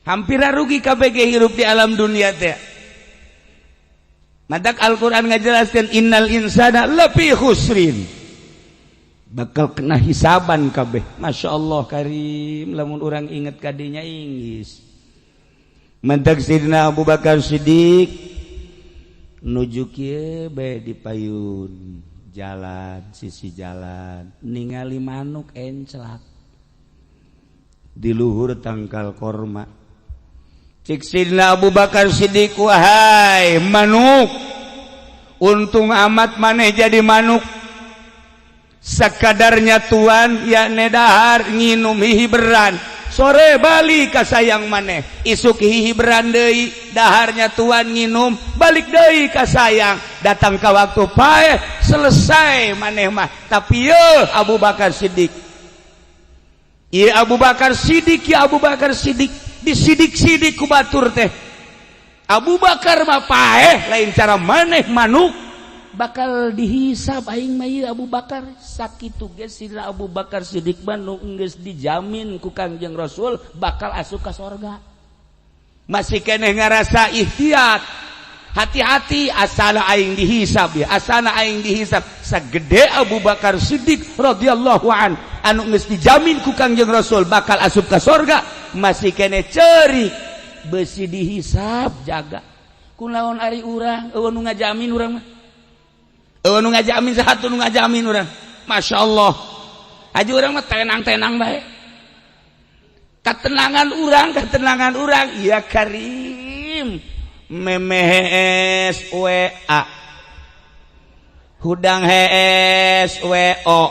hampir rarugi kabeh ge hirup di alam dunia teh. Matak Al-Qur'an ngajelaskeun innal insana lafi khusrin, bakal kena hisaban kabeh. Masya Allah Karim, lamun urang inget kadinya inggis. Mantak Sidina Abu Bakar Siddiq nuju kieu bae di payun. Jalan, sisi jalan, ningali manuk enclak di luhur tangkal korma. Cik Sidina Abu Bakar Siddiq, "Wahai manuk, untung amat maneh jadi manuk. Sakadarnya tuan ya dahar nginum hihiberan, sore balik ka sayang maneh. Isuk hihiberan deui, daharnya tuan nginum, balik deui ka sayang. Datang ke waktu paeh, selesai maneh mah." Tapi ye Abu Bakar Siddiq, iya Abu Bakar Siddiq, ya Abu Bakar Siddiq, disidik-sidik ku batur teh. Abu Bakar mah paeh lain cara maneh manuk, bakal dihisab aing mah ieu Abu Bakar. Sakitu ge Sidina Abu Bakar Siddiq mah nu geus dijamin ku Kangjeng Rasul bakal asup ka sorga, masih keneh ngarasa ikhtiat, hati-hati, asana aing dihisab ya, asana aing dihisab. Sagede Abu Bakar Siddiq radhiyallahu an anu geus dijamin ku Kangjeng Rasul bakal asup ka sorga, masih keneh cerik besi dihisab, jaga. Kunaon ari urang? Euweuh nu ngajamin urang mah. Euweuh nu ngajamin, satu nu ngajamin urang. Masya Allah, haji urang mah tenang-tenang bae. Ketenangan urang, ketenangan urang ya karim, memes WA, hudang HS WO,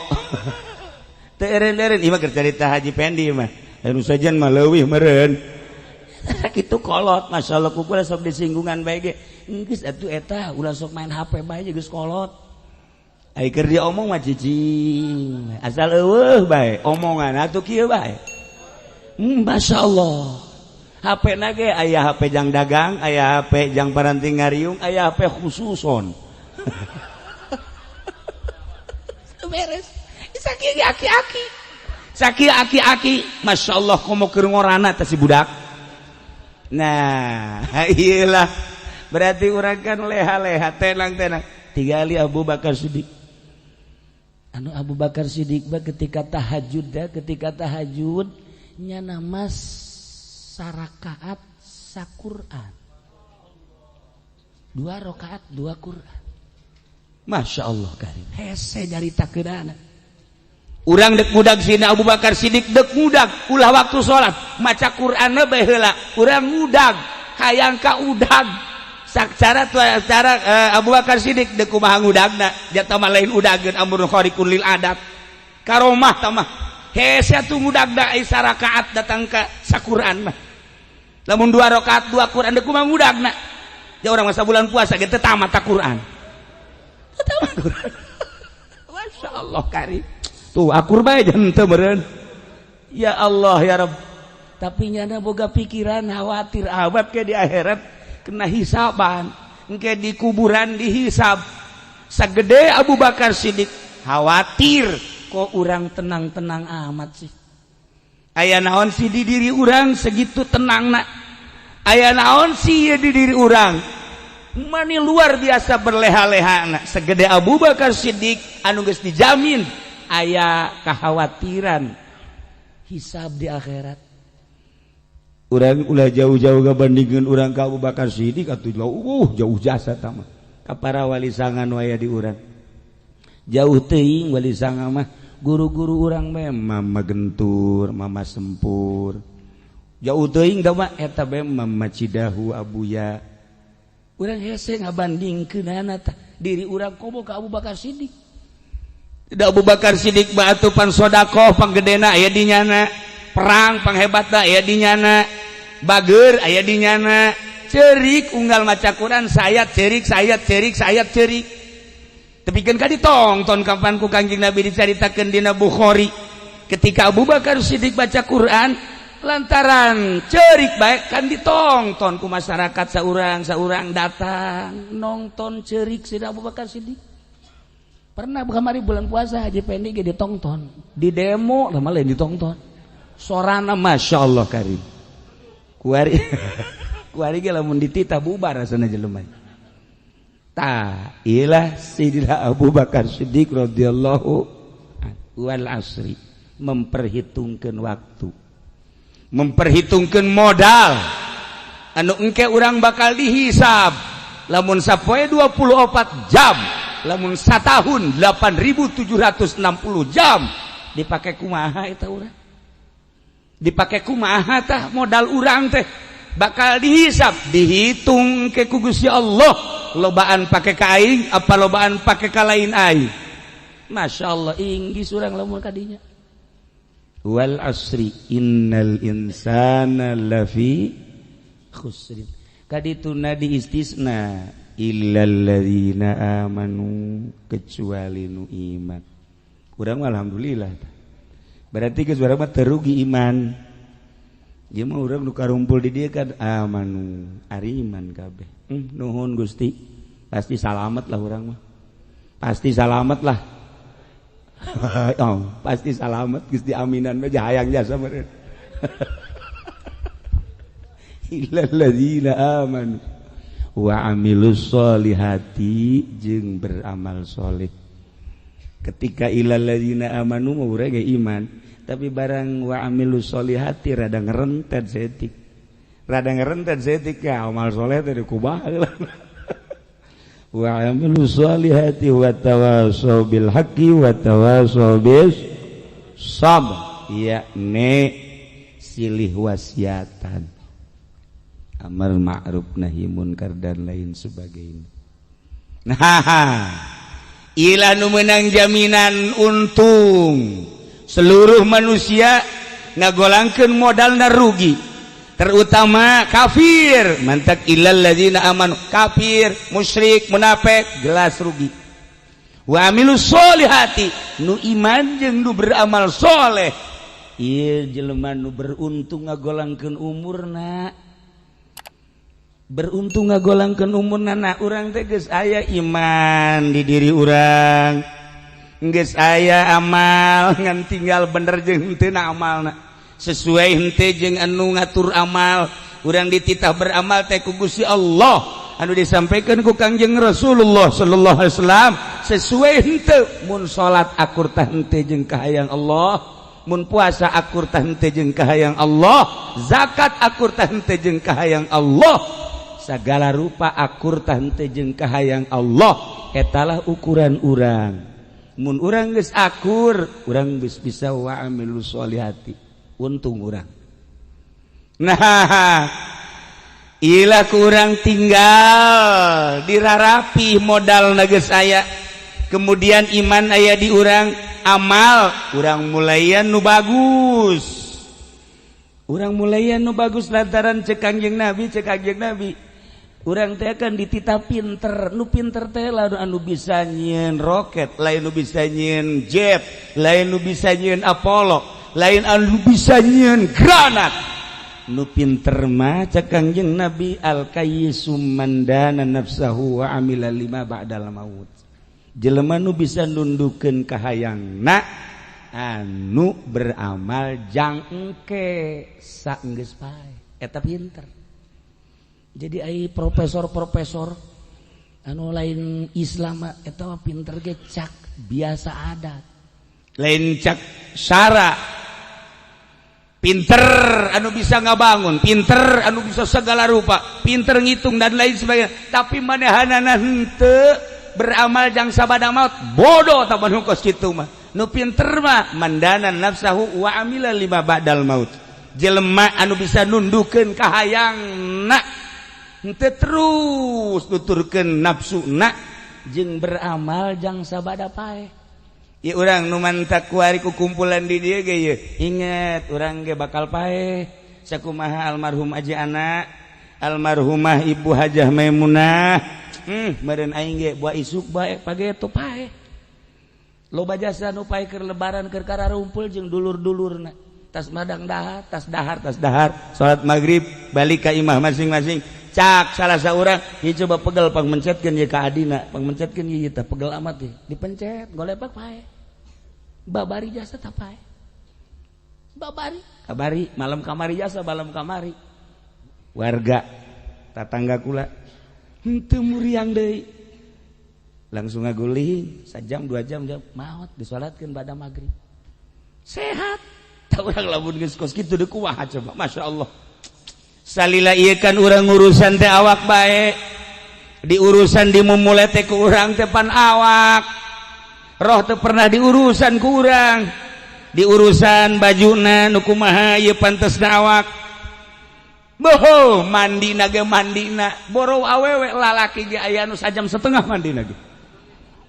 teu eureun-eureun. Ieu mah keur carita Haji Pendi mah, anu sajian mah leuwih meureun kitu kolot. Masya Allah, ku kula sok disinggungan bae ge, "Geus atuh eta, ulah sok main HP bae, geus kolot." Ai keur diomong mah cicing, asal euweuh bae omongan atuh kieu bae. Masya Allah, HP na ge aya HP jang dagang, aya HP jang paranti ngariung, aya HP khususon. Beres sakieu aki-aki, sakieu aki-aki. Masya Allah, komo keur ngorana teh si budak. Nah, iyalah, berarti urang kan leha-leha, tenang-tenang. Tigali Abu Bakar Siddiq, anu Abu Bakar Siddiq bah ketika tahajud ya, ketika tahajud nyana mas sarakaat saquran, dua rakaat dua Quran. Masya Allah karim, hese nyaritakeunana. Urang dek ngudag sini Abu Bakar Siddiq, dek ngudag ulah waktu sholat maca Quran bae heula. Urang ngudag hayang ka udag sak cara tuh cara Abu Bakar Siddiq dek kumaha ngudagna jatah mah lain udageun, amrun khariqun lil adat, karomah tamah. Hese atuh ngudagna ai sarakaat datang ka saquran mah. Lamun dua rakaat dua Quran, dek kumaha ngudagna? Ya urang masa bulan puasa ge teu tamat ta Quran, teu tamat Quran. Masya Allah karim, tuh akur bae jangan teu meureun. Ya Allah ya Rabb, tapi nyana boga pikiran khawatir awet ke di akhirat kena hisaban, engke di kuburan dihisab. Sagede Abu Bakar Siddiq khawatir, kok urang tenang-tenang amat sih? Aya naon sih di diri urang segitu tenang nak? Aya naon sih di diri urang mani luar biasa berleha-leha nak? Segede Abu Bakar Siddiq anu geus dijamin aya kekhawatiran hisab di akhirat. Urang ulah jauh-jauh gabandingkeun urang ka Abu Bakar Siddiq atuh, jauh jauh jasa tama ka para wali sanga nu aya di urang. Jauh teuing wali sanga mah, guru-guru urang bae, Mama Gentur, Mama Sempur. Jauh teuing da mah, eta bae Mama Cidahu, Abuya. Urang hese ngabandingkeunana tah diri urang komo ka Abu Bakar Siddiq. Tidak, Abu Bakar Siddiq mah atuh pan sodakoh panggedena aya di nyana, perang panghebatna aya di nyana, bager aya di nyana, cerik unggal maca Quran sayat cerik, sayat cerik, sayat cerik. Tepikeun ka ditongton kapan ku Kangjeng Nabi dicaritakeun dina Bukhari, ketika Abu Bakar Siddiq baca Quran lantaran cerik baik kan ditongton ku masyarakat, saurang saurang datang nonton cerik si Abu Bakar Siddiq. Pernah kamari bulan puasa Haji Pendi ge ditongton di demo lama lain ditongton sorana. Masya Allah karim, kuari kuari ge lamun dititah bubar rasana jelema. Tah ilah Sidina Abu Bakar Siddiq radhiyallahu. Wal asri, memperhitungkan waktu, memperhitungkan modal anu engke urang bakal dihisab lamun sapoe 24 jam. Lamun satahun 8760 jam dipakai kumaha eta urang? Dipakai kumaha tah modal urang teh? Bakal dihisap, dihitung ke ku Gusti Allah. Lobaan pake ka aing apa lobaan pake ka lain aing? Masya Allah, inggis urang lamun kadinya. Wal asri innal insana lafi khusrin. Kadituna diistisna, illal ladzina amanu, kecuali nu iman. Urang mah alhamdulillah, berarti geus urang mah teu rugi iman. Ieu mah urang nu karumpul di dieu kan amanu, ari iman kabeh. Nuhun Gusti, pasti salamet lah urang mah, pasti salamet lah. Oh, pasti salamet. Gusti aminan mah hayang jasa meureun. Illal ladzina amanu wa amilus solihati, jeung beramal soleh. Ketika illal ladzina amanu mah urang ge iman, tapi barang wa amilus solihati rada ngerentet setik, rada ngerentet setik ya. Amal soleh teh kumaha? Wa amilus solihati wa tawassaw bil haqqi wa tawassaw bis sabr, yakni silih wasiatan, amar ma'ruf nahi munkar, dan lain sebagainya. Nah, ila nu menang jaminan untung. Seluruh manusia ngagolangkeun modalna rugi, terutama kafir. Mantak illal ladzina amanu, kafir, musyrik, munafik jelas rugi. Wa amilus solihati, nu iman jeung nu beramal soleh, ieu jelema nu beruntung ngagolangkeun umurna, beruntung ngagolangkeun umurna. Nah, urang teh geus aya iman di diri urang, geus aya amal, ngan tinggal bener jeung henteu amalna, sesuai henteu jeung anu ngatur amal. Urang dititah beramal teh ku Gusti Allah, anu disampaikan ku Kangjeng Rasulullah sallallahu alaihi wasallam, sesuai henteu? Mun salat akur tah henteu jeung kahayang Allah? Mun puasa akur tah henteu jeung kahayang Allah? Zakat akur tah henteu jeung kahayang Allah? Segala rupa akur tah henteu jeung kahayang Allah? Etalah ukuran urang. Mun urang geus akur, urang geus bisa wa amilus solihati, untung urang. Nah, ilah kurang tinggal dirarapi. Modal geus aya, kemudian iman aya di urang, amal urang mulaian nu bagus, urang mulaian nu bagus, lantaran cek Kangjeng Nabi, cek Kangjeng Nabi, urang teh kan dititah pinter. Nu pinter teh lalu anu bisa nyieun roket, lain nu bisa nyieun jet, lain nu bisa nyieun Apollo, lain anu bisa nyieun granat. Nu pinter mah cek Kangjeng Nabi, al kayyisu man dana nafsahu wa amila lima ba'dal maut, jelema nu bisa nundukeun kahayangna, anu beramal jang engke saenggeus paeh, eta pinter. Jadi ai profesor-profesor anu lain Islam eta mah pinter ge cak biasa adat, lain cak syara. Pinter anu bisa ngabangun, pinter anu bisa segala rupa, pinter ngitung dan lain sebagainya, tapi manehanana henteu beramal jang sabada maut, bodoh tah nu kos kitu mah. Nu pinter mah man dana nafsahu wa amila lima ba'dal maut, jelema anu bisa nundukeun kahayangna, henteu terus nuturkeun nafsuna, jeung beramal jang sabada paeh. Ya, urang nu mantak kuari ku kumpulan di dieu ge ye, inget urang ge bakal paeh. Sakumaha almarhum Aji Anak, almarhumah Ibu Hajah Maimunah, meureun aing ge buah isuk bae pageto paeh. Loba jasa nu paeh keur lebaran, keur kararumpul jeung dulur-dulurna, tas madang dahar, tas dahar, tas dahar, salat maghrib balik ka imah masing-masing. Cak salah seorang, ieu coba pegel, pang mencetkeun ye ka adina, pang mencetkeun ieu teh, pegel amat ye. Dipencet golepak, paeh. Babari jasa tah paeh. Babari kabari malam kamari jasa, malam kamari warga tatangga kula henteu muriang deui, langsung ngaguling sajam 2 jam jam maot, disolatkeun pada maghrib, sehat. Tak urang lamun geus kos kitu deui kumaha coba? Masya Allah, salila ieu kan urang urusan teh awak bae. Di urusan dimumule teh ku urang teh pan awak. Roh teu pernah diurusan ku urang. Di urusan bajuna nu kumaha ieu pantesna awak. Boho, mandina ge mandina boro awewe, lalaki ge aya nu sajam setengah mandina ge.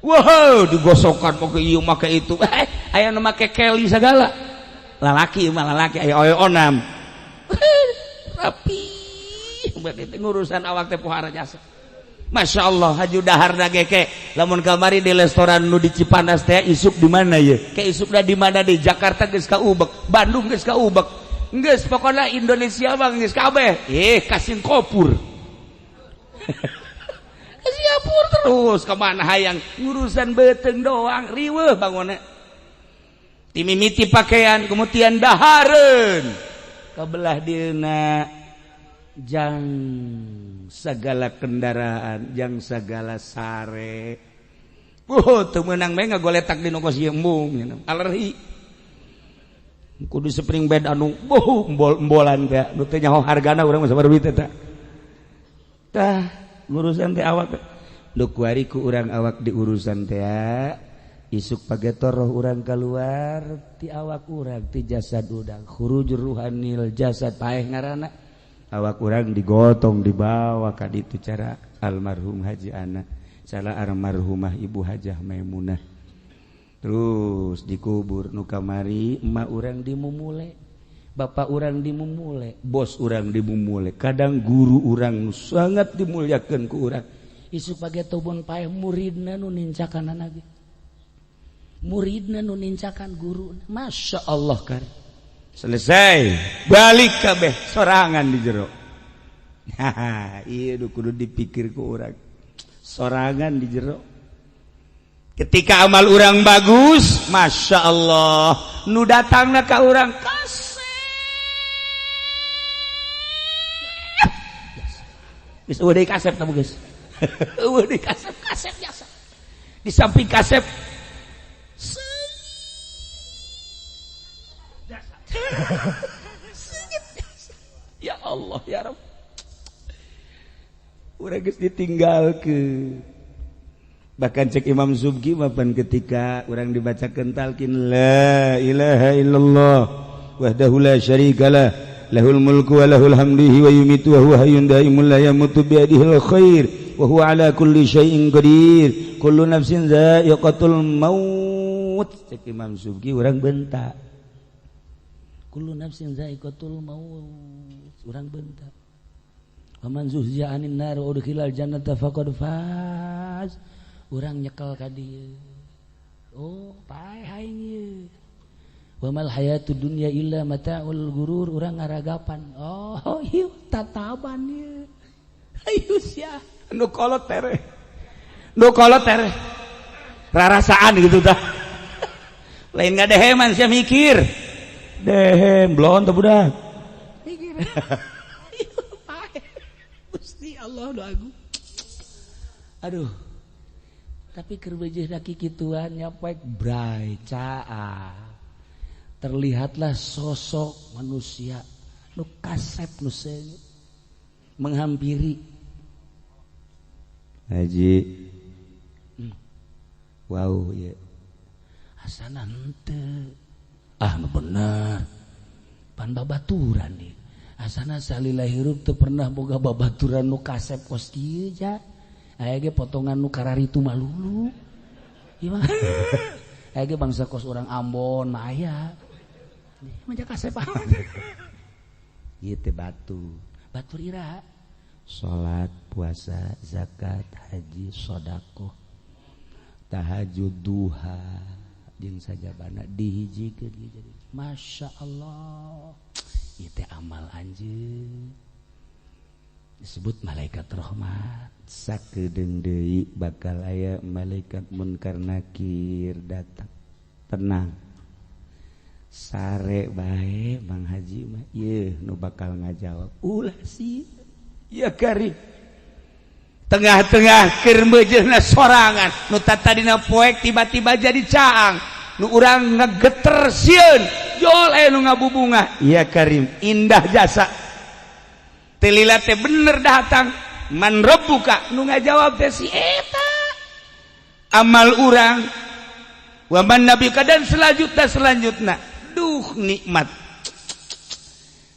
Wow, digosokan make ieu, make itu. Eh, aya nu make keli segala. Lalaki mah lalaki aya oyo onam. Rapi. Berarti ngurusan awak teh pohara jasa. Masya Allah, haju dahar ge ke. Lamun kamari di restoran nu di Cipanas teh, isuk di mana ye? Ke isuk di mana, di Jakarta geus kaubek, Bandung geus kaubek. Geus pokoknya Indonesia mah geus kabeh. Eh, ka Singapura. Ka Singapura terus kemana hayang ngurusan beteng doang riweuh bangunna. Timimiti pakaian, kemudian dahareun. Kabelah dieuna jang segala kendaraan, jang segala sare. Oh, teu meunang bae ngagoletak di nu kos ieu, embung alergi. Kudu spring bed anu boh embol-embolan teh nu teu nyaho hargana urang mah sabar duit eta. Tah, ngurusan teh awak. Nu kuari ku urang awak diurusan teh, isuk pagetor roh urang keluar ti awak urang, ti jasad urang, khurujur ruhanil jasad, paeh ngaranna. Awak urang digotong, dibawa ka ditu, cara almarhum Haji Ana, cara almarhumah Ibu Hajah Maimunah, terus dikubur. Nu kamari emak urang dimumule, bapak urang dimumule, bos urang dimumule, kadang guru urang sangat dimuliakan ku urang, isuk pageto bon paeh muridna nu nincakan ge, muridna nu nincakan guru. Masya Allah kar selesai balik kabeh sorangan di jero. Iya, kudu dipikir ku urang, sorangan di jero. Ketika amal urang bagus, Masya Allah, nu datangna ka urang kasep. Geus eueuh deui kasep tah, geus eueuh deui kasep, kasep jasa di samping kasep. Ya Allah ya Rabb, urang geus ditinggalkeun. Bahkan cek Imam Subki mapan ketika urang dibacakeun talqin la ilaha illallah wahdahu la syarikalah lahul mulku wa lahul hamdu wa yumitu wa huwa hayyun daimun la yamutu bi yadihil khair wa huwa ala kulli syai'in qadir kullu nafsin za'iqatul maut. Cek Imam Subki urang bentak kullu nafsin za'iqatul maut, urang bentak waman zuhzi'a anin nar wa udkhilal jannata faqad faz. Urang nyekel ka dieu, oh paeh aing ieu. Wa mal hayatud dunya illa mata'ul gurur. Urang ngaragapan, oh ieu tataban ieu, ayo sia nu kolot tere, nu kolot tere rarasaan gitu tah. Lain ngadeheman sia, mikir dehem blon teh budak mikir. Paeh Gusti Allah nu agung. Aduh, tapi keur beujeun kikituan nyapek bray caa, terlihatlah sosok manusia nu kasep, nu seungit menghampiri. Haji. Wow ya. Asana henteu ah, nu bener pan babaturan nih. Asana salila hirup teu pernah boga babaturan nu kasep kos kieu ja. Aya ge potongan nu kararitu malulu ieu mah. Aya ge bangsa kos urang Ambon mah aya mah kasep amat. Ieu teh batu. Batur iraha? Salat, puasa, zakat, haji, sedekah, tahajud, duha jeung sajabana dihijikeun jadi Masya Allah, ieu teh amal anjeun disebut malaikat rahmat. Sakedeung deui bakal aya malaikat munkar nakir datang. Tenang, sare bae Bang Haji mah. Ieu nu bakal ngajawab, ulah sih ya kari. Tengah-tengah keur meujeunna sorangan, nu tadina poek tiba-tiba jadi caang, nu urang ngegeter sieun jol aya nu ngabubunga. Ya Karim, indah jasa. Telila teh bener datang. Man rabbuka, nu ngajawab teh si eta. Amal urang, wa man nabiyuka, dan selanjutnya selanjutnya. Duh, nikmat.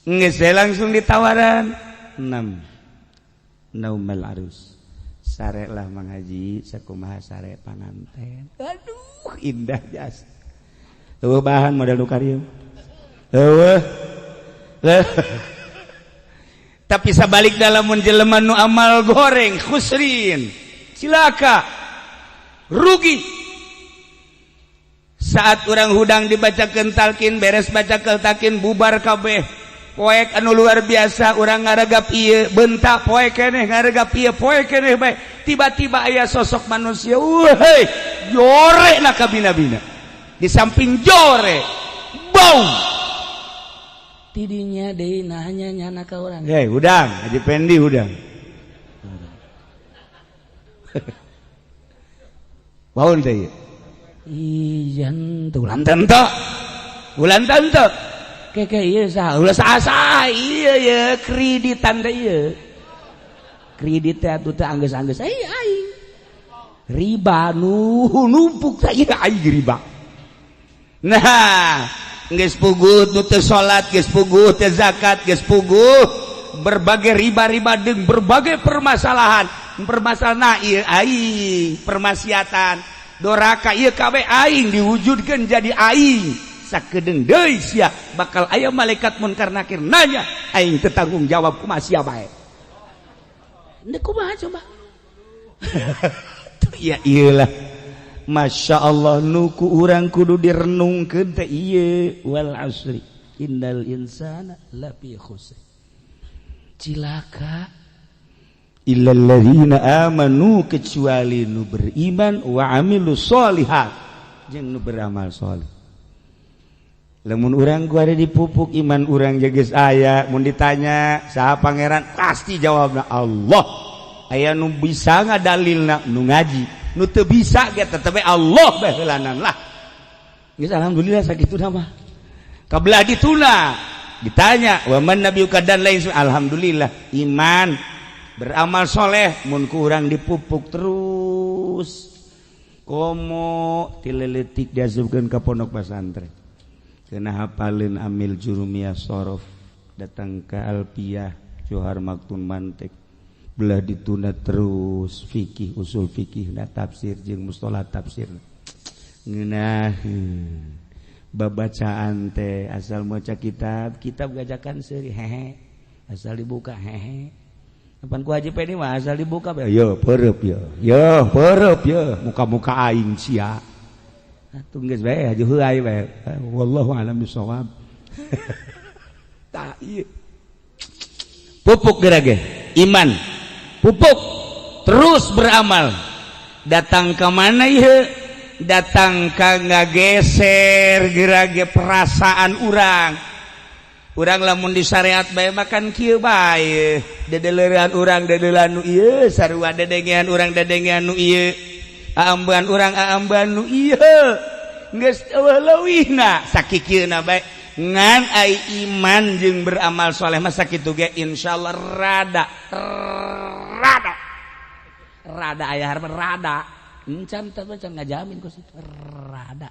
Geus langsung ditawaran. 6. Naumal arus. Sare lah Mang Haji, sakumaha sare panganten. Aduh, indah jas. Eueuh bahan model nu karieu. Eueuh. Tapi sabalik dalam jelema nu amal goreng, khusrin, cilaka, rugi. Saat orang hudang dibacakeun talkin, beres baca talkin, bubar kabeh. Poek anu luar biasa, orang ngaregap ieu, bentak poek keneh ngaregap ieu, poek keneh bae. Tiba-tiba aya sosok manusia, weh, jore na kabina-bina. Di samping jore, bau. Tidinya deui nanya nyana ka urang. Hei, hudang, Haji Pendi hudang. Baun teh ieu. Ijan tuh ulan teu. Ulan teu. Keke ieu saha? Ulah saha ieu ye kreditan teh ieu. Kredit teh atuh teh anggeus-anggeus ai aing. Riba nu numpuk teh ieu aing riba. Nah, geus puguh nu teu salat, geus puguh teu zakat, geus puguh berbagai riba-riba jeung berbagai permasalahan. Permasalahan ieu aing, permaksiatan, doraka ieu kabeh aing diwujudkeun jadi aing. Sakedeung deui sia bakal aya malaikat munkar nakir nanya, aing teu tanggung jawab kumaha sia bae. Ndek kumaha coba? Ya iyalah. Masya Allah, nuku urang kudu direnungkeun teh ieu wal asri innal insana lafi khusr. Cilaka illal ladzina amanu, kecuali nu beriman, wa amilus sholihat, jeung nu beramal soleh. Lamun urang ku ada dipupuk iman urang geus aya, mun ditanya saha pangeran pasti jawabna Allah. Aya nu bisa ngadalilna nu ngaji, nu teu bisa ge tetep Allah bae heulanan lah. Geus alhamdulillah sakitu mah. Kabelah dituna ditanya wa man nabiyuka dan lain, alhamdulillah iman beramal soleh mun ku urang dipupuk terus. Komo tileletik diasupkeun ka pondok pesantren. Kena hafalin amil jurumiyah sorof, datang ke alpiyah johar maktun mantek, belah ditunda terus fikih usul fikih na tafsir jeung mustolah tafsir ngeunaheun babacaan teh asal maca kitab kitab gajakan seuri hehe asal dibuka hehe apan ku Haji Pedi mah asal dibuka yo peureub yo yo peureub yo muka-muka aing sia. Atuh geus bae haji heulai bae. Wallahu a'lam bissawab. Tah ieu. Pupuk geura ge iman. Pupuk terus beramal. Datang ke mana ieu? Datang ka ngageser geura ge perasaan urang. Urang lamun di syariat bae makan kieu bae. Dedeleran urang dedeleran nu ieu, sarua dedengean urang dedengean nu ieu. Aambean urang aambean nu ieu. Geus eueuh leuwihna sakikieuna bae. Ngan ai iman jeung beramal soleh mah sakitu ge insyaallah rada rada rada aya harapan rada encan teh encan ngajamin ku situ rada.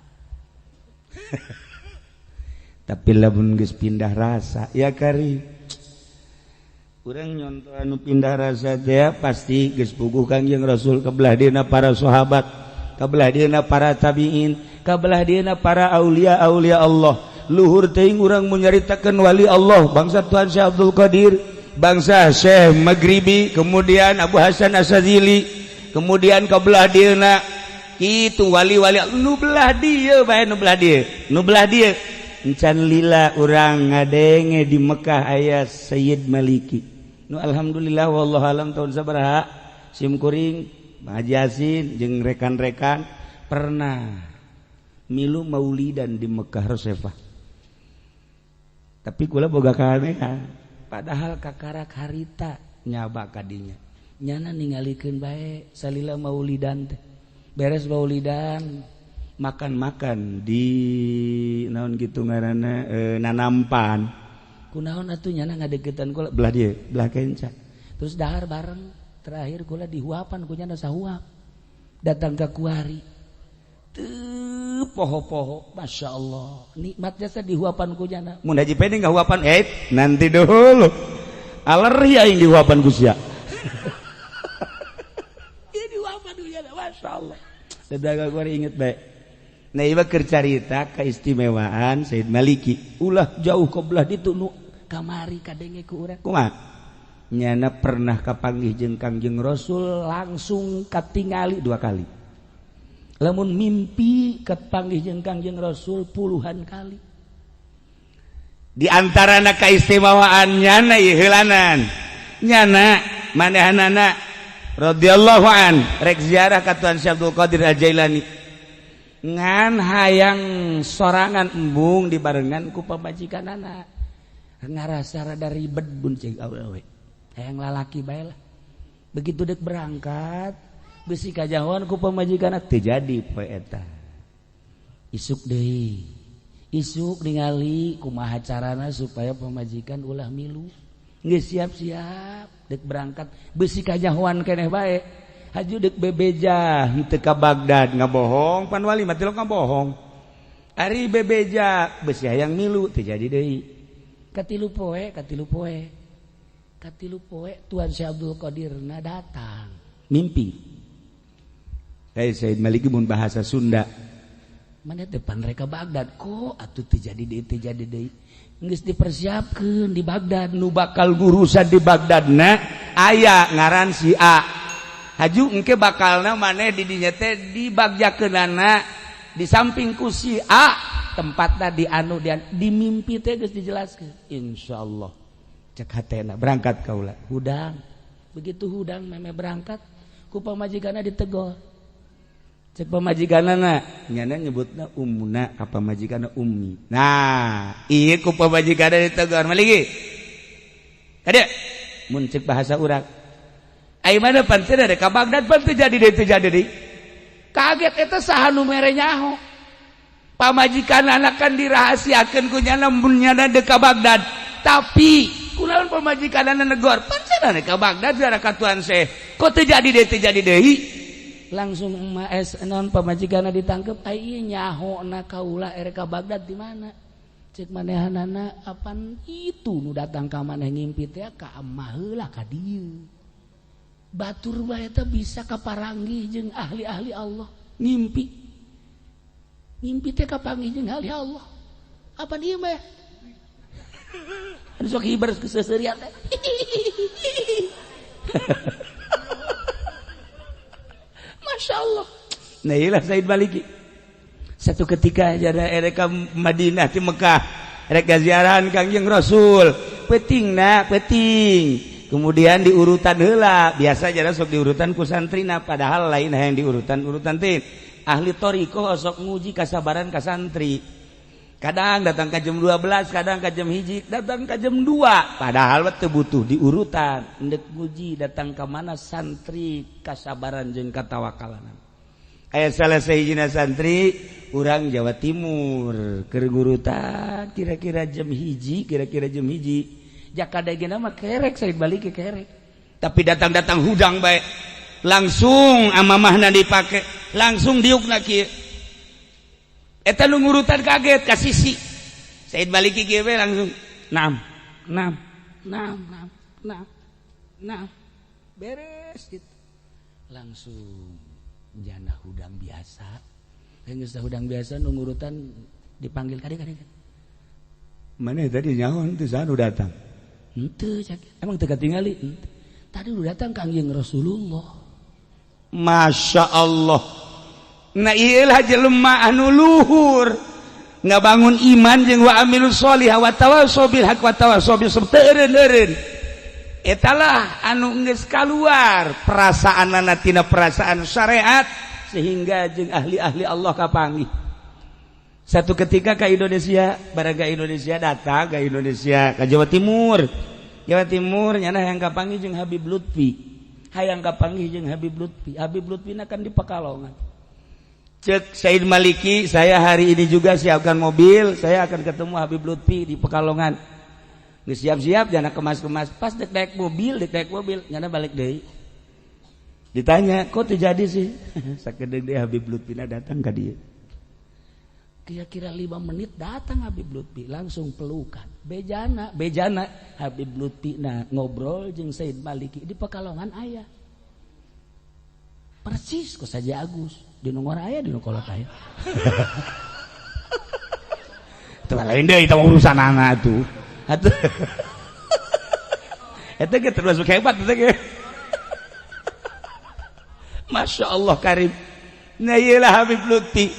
Tapi lamun geus pindah rasa ya kari urang nyontoh anu pindah rasa teh pasti geus puguh Kangjeng Rasul, kabelah dieuna para sahabat, kabelah dieuna para tabiin, kabelah dieuna para aulia aulia Allah. Luhur teuing urang mun nyaritakeun wali Allah bangsa Tuhan Syekh Abdul Qadir, bangsa Syekh Maghribi, kemudian Abu Hasan Asy-Syadzili, kemudian kabelah dieuna kitu wali-wali nu belah dieu bae, nu belah dieu, nu belah dieu. Encan lila urang ngadenge di Mekah aya Sayyid Maliki nu alhamdulillah wallahu alam tahun sabaraha sim kuring Haji Yasin jeung rekan-rekan pernah milu maulidan di Mekah Rosefah. Tapi kula boga kahanehan padahal kakarak harita nyaba kadinya nyana ningalikeun bae salila maulidan teh. Beres maulidan makan-makan di naon gitu ngaranna nanampan kunaon atuh nyana ngadeukeutan kula belah dieu belah kenca terus dahar bareng. Terakhir kula dihuapan ku nyana sahuap. Datang ka kuari. Teu poho-poho, Masya Allah. Nikmatnya teh dihuapan ku nyana. Mun Haji Pedi nggak huapan, eh nanti dulu. Alergi aing dihuapan ku sia. Ieu dihuapan ku nyana, Masya Allah. Datang ka kuari inget bae. Nah, ieu keur carita keistimewaan Said Maliki. Ulah jauh ke belah ditu nu kamari kadenge ku urang. Kumaha? Nyana pernah kapanggih jeung Kangjeng Rasul langsung katingali dua kali. Lamun mimpi kapanggih jeung Kangjeng Rasul puluhan kali. Di antarana keistimewaan nyana ieu heulanan. Nyana manehanana radhiyallahu an rek ziarah ka Tuan Syekh Abdul Qadir Al-Jailani. Ngan hayang sorangan embung dibarengan ku pamajikanana. Ngarasa rada ribet bun cek awewe. Hayang lalaki bae lah. Begitu dek berangkat besi kajahoan ku pamajikanna teu jadi poe eta. Isuk deui. Isuk ningali kumaha carana supaya pamajikan ulah milu. Geus siap-siap dek berangkat besi kajahoan keneh bae. Haju dek bebeja henteu ka Baghdad ngabohong pan wali mah tilok ngabohong. Ari bebeja besi hayang milu teu jadi deui. Katilu poe, katilu poe. Katilu poe Tuan Syekh Abdul Qadirna datang mimpi. Hei Said Maliki mun bahasa Sunda. Mana depan mereka Baghdad kok atuh teu jadi deui teu jadi deui. Geus dipersiapkeun di Baghdad nu bakal ngurusan di Baghdadna aya ngaran si A. Haju engke bakalna maneh di dinya teh dibagjakeunana di samping ku si A tempatna di anu di mimpi teh geus dijelaskeun. Insyaallah cek hatena berangkat kaula. Hudang. Begitu hudang meme berangkat ku pamajikanna ditegor. Cek pamajikanana nyana nyebutna ummuna ka pamajikanna ummi. Nah, ieu ku pamajikanna ditegor maligi. Kade mun cek bahasa urang. Ai mana pan teu ka Baghdad pan teu jadi deui teu jadi deui. Kaget eta saha nu mere nyaho. Pamajikanana kan dirahasiakeun ku nyana mun nyana deuk ka Baghdad. Tapi kunaon pamajikanana negor? Pan cenah ka Baghdad ziarah ka Tuan Syekh. Kok teu jadi deui teu jadi deui? Langsung emak es non pamajikanna ditangkep, ai ieu nyahona kaula erek ka Baghdad di mana? Cek manehanana apan itu nu datang ka maneh ngimpi teh ka emah heula ka dieu. Batur bae teh bisa kaparanggih jeung ahli-ahli Allah ngimpi. Ngimpi teh kapanggih jeung ahli Allah. Apan ieu mah? Anu sok hiber keseuserian teh. Masya Allah. Nah iyalah Said Maliki. Satu ketika jada erek ka Madinah ti Mekah, erek ziarahan Kangjeng Rasul. Peuting na, peuting. Kemudian diurutan heula, biasa jada sok diurutan ku santrina padahal lain hayang diurutan urutan teh. Ahli thariqah sok nguji kasabaran ka santri. Kadang datang ka jam 12, kadang ka jam 1, datang ka jam 2. Padahal teu butuh diurutan. Endek nguji datang ka mana santri kasabaran jeung katawakalan. Aya salah sahijina santri urang Jawa Timur keur ngurutan kira-kira jam 1, kira-kira jam 1. Jaka dagena mah kerek Said Maliki kerek. Tapi datang-datang hudang bae. Langsung amamahna dipake, langsung diukna kieu. Eta nu ngurutan kaget ka sisi. Said Maliki kieu we langsung naam, naam, naam, naam, naam, naam. Beres gitu. Langsung jana hudang biasa. Geus hudang biasa nu ngurutan dipanggil kade-kade. Mana tadi nyaho teu saha nu datang? Henteu cak. Emang teu katingali? Henteu. Tadi udah datang Kangjeng Rasulullah. Masya Allah. Nah iyalah jelema anu luhur ngabangun iman jeung wa amilus sholihah wa tawassaw bil haqq wa tawassaw bis sabr teu eureun-eureun. Etalah anu geus kaluar perasaanana tina perasaan syariat sehingga jeung ahli-ahli Allah kapanggih. Satu ketika ke Indonesia, barang ke Indonesia datang ke Indonesia ke Jawa Timur. Jawa Timur nyana hayang kapanggih jeung Habib Lutfi. Hayang kapanggih jeung Habib Lutfi. Habib Lutfi na kan di Pekalongan. Cek Said Maliki, saya hari ini juga siapkan mobil, saya akan ketemu Habib Lutfi di Pekalongan. Geus siap-siap jana kemas-kemas, pas dek naik mobil, nyana balik deui. Ditanya, kok terjadi sih? Sakedeung deui Habib Lutfi datang ka dieu. Kira-kira 5 menit datang Habib Lutfi, langsung pelukan. Bejana, bejana Habib Lutfi, nah, ngobrol jeung Said Maliki di Pekalongan aya. Persis kok saja Agus di nongor aya, di kolot aya. Itu lain deh, itu urusan anak tuh. Atuh. Eta ge termasuk hebat eta ge. Masya Allah karim. Nah, iyalah Habib Lutfi.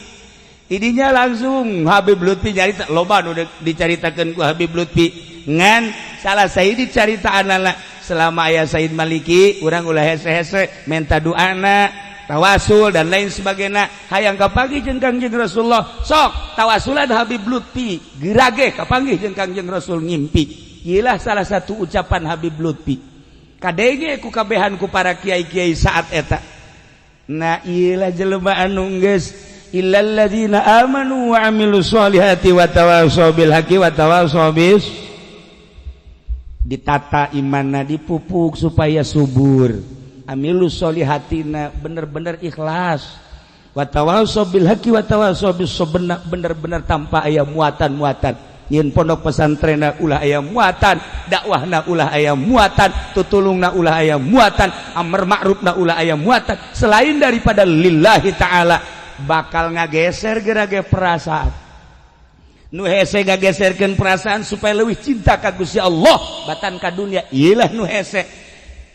Idinya langsung Habib Lutfi nyarita, loba nu dicaritakeun ku Habib Lutfi. Ngan salah saya dicarita anak selama ayah Said Maliki, urang ulah hese-hese minta doana, tawasul dan lain sebagainya. Hayang kapanggih jeung Kangjeng Rasulullah, sok tawasulan Habib Lutfi, gerage kapanggih jeung Kangjeng Rasul ngimpi. Iyalah salah satu ucapan Habib Lutfi. Kadenge ku kabehan ku para kiai-kiai saat eta. Nah, iyalah jelema anu geus illal ladzina amanu wa amilus solihati wa tawassaw bil haqqi wa tawassaw bis, ditata imanna, dipupuk supaya subur, amilus solihatina bener-bener ikhlas, wa tawassaw bil haqqi wa tawassaw bis sabr, bener-bener tanpa aya muatan-muatan. Yin pondok pesantren ulah aya muatan, dakwahna ulah aya muatan, tutulungna ulah aya muatan, amar ma'rufna ulah aya muatan selain daripada lillahi ta'ala. Bakal ngageser gerage perasaan nu hese, ngageserkeun perasaan supaya lebih cinta ka Gusti Allah batan ka dunia. Iyalah nu hese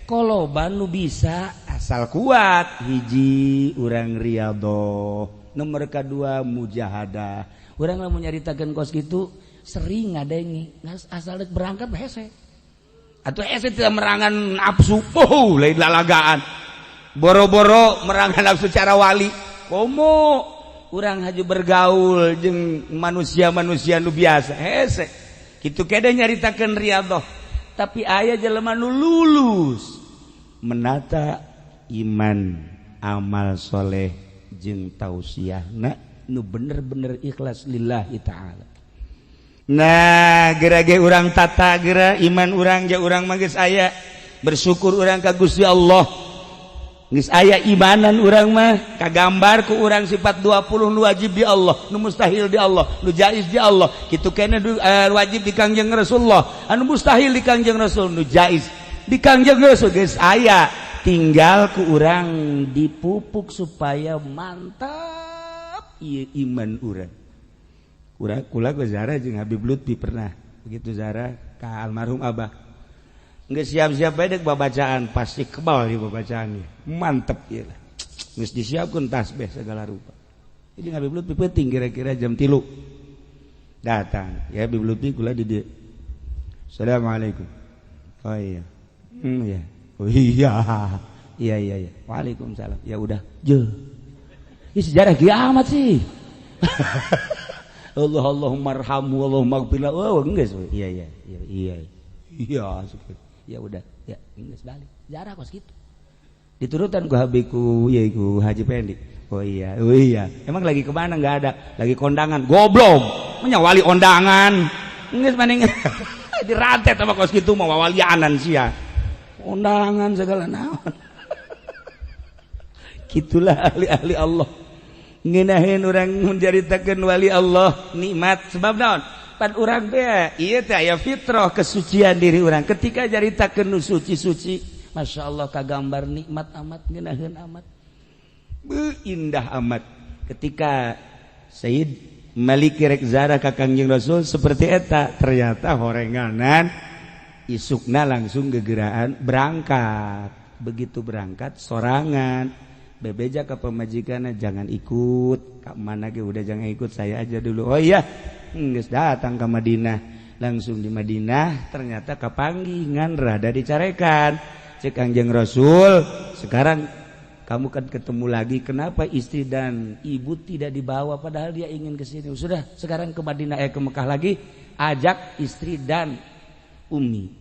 koloba nu bisa asal kuat. Hiji, urang riyadhoh, nomor kedua mujahadah. Urang lamun nyaritakeun kos gitu sering ngadengi, asal berangkat hese atau hese tidak merangan nafsu. Oh, lain lalagaan, boro-boro merangan nafsu cara wali. Komo urang haju bergaul jeung manusia-manusia nu biasa hese kitu kede nyaritakeun riyadhah. Tapi aya jelema nu lulus menata iman, amal soleh jeung tausiahna nu bener-bener ikhlas lillahi ta'ala. Nah, gerage urang tata gera iman urang ja, urang mah geus aya, bersyukur urang ka Gusti Allah geus aya imanan. Urang mah kagambar ku urang sifat 20, nu wajib di Allah, nu mustahil di Allah, nu jaiz di Allah. Kitu kene wajib di Kangjeng Rasulullah, anu mustahil di Kangjeng Rasul, nu jaiz di Kangjeng Rasul geus aya, tinggal ku urang dipupuk supaya mantap ieu iman urang. Urang kula ge ziarah jeung Habib Lutfi pernah begitu, ziarah ka almarhum Abah. Geus siap-siap bae dek babacaan, pasti kebal di babacaannya, mantep ieu lah. Geus disiapkeun tasbih segala rupa. Jadi Habib Lutfi penting, kira-kira jam 3 datang ya Habib Lutfi, kula di dieu. Assalamualaikum. Oh iya, iya, oh iya, iya, iya, iya. Waalaikumsalam. Ya udah je. Ini sejarah kiamat sih. Allah, Allahumma arhamhu, Allahumma ighfir. Oh, enggak. Iya, iya, iya, iya, ya udah ya, geus balik. Jarah kos gitu. Diturutan ku habiku ya, ku Haji Pendi. Oh iya, oh iya, emang lagi kemana? Nggak ada, lagi kondangan. Goblok, menyawali ondangan. Geus maning dirantet sama kos gitu mau wawalianan sia, undangan segala naon. Gitulah ahli-ahli Allah. Ngenahin urang menceritakan wali Allah nikmat, sebab naon? Pan urang teh ieu teh aya fitrah kesucian diri urang. Ketika caritakeun nu suci-suci, Masya Allah, kagambar nikmat amat, ngenaheun amat. Beuh, indah amat ketika Sayyid Maliki rek ziarah ka Kangjeng Rasul seperti eta. Ternyata horenganan isukna langsung gegeraan berangkat. Begitu berangkat sorangan, bebeja ke pemajikan, jangan ikut ke mana ge, udah jangan ikut, saya aja dulu. Oh iya. Geus datang ke Madinah, langsung di Madinah ternyata kapanggihan, rada dicarekan. Cek Kangjeng Rasul, sekarang kamu kan ketemu lagi, kenapa istri dan ibu tidak dibawa padahal dia ingin ke sini? Sudah, sekarang ke Madinah, eh, ke Mekah lagi, ajak istri dan umi.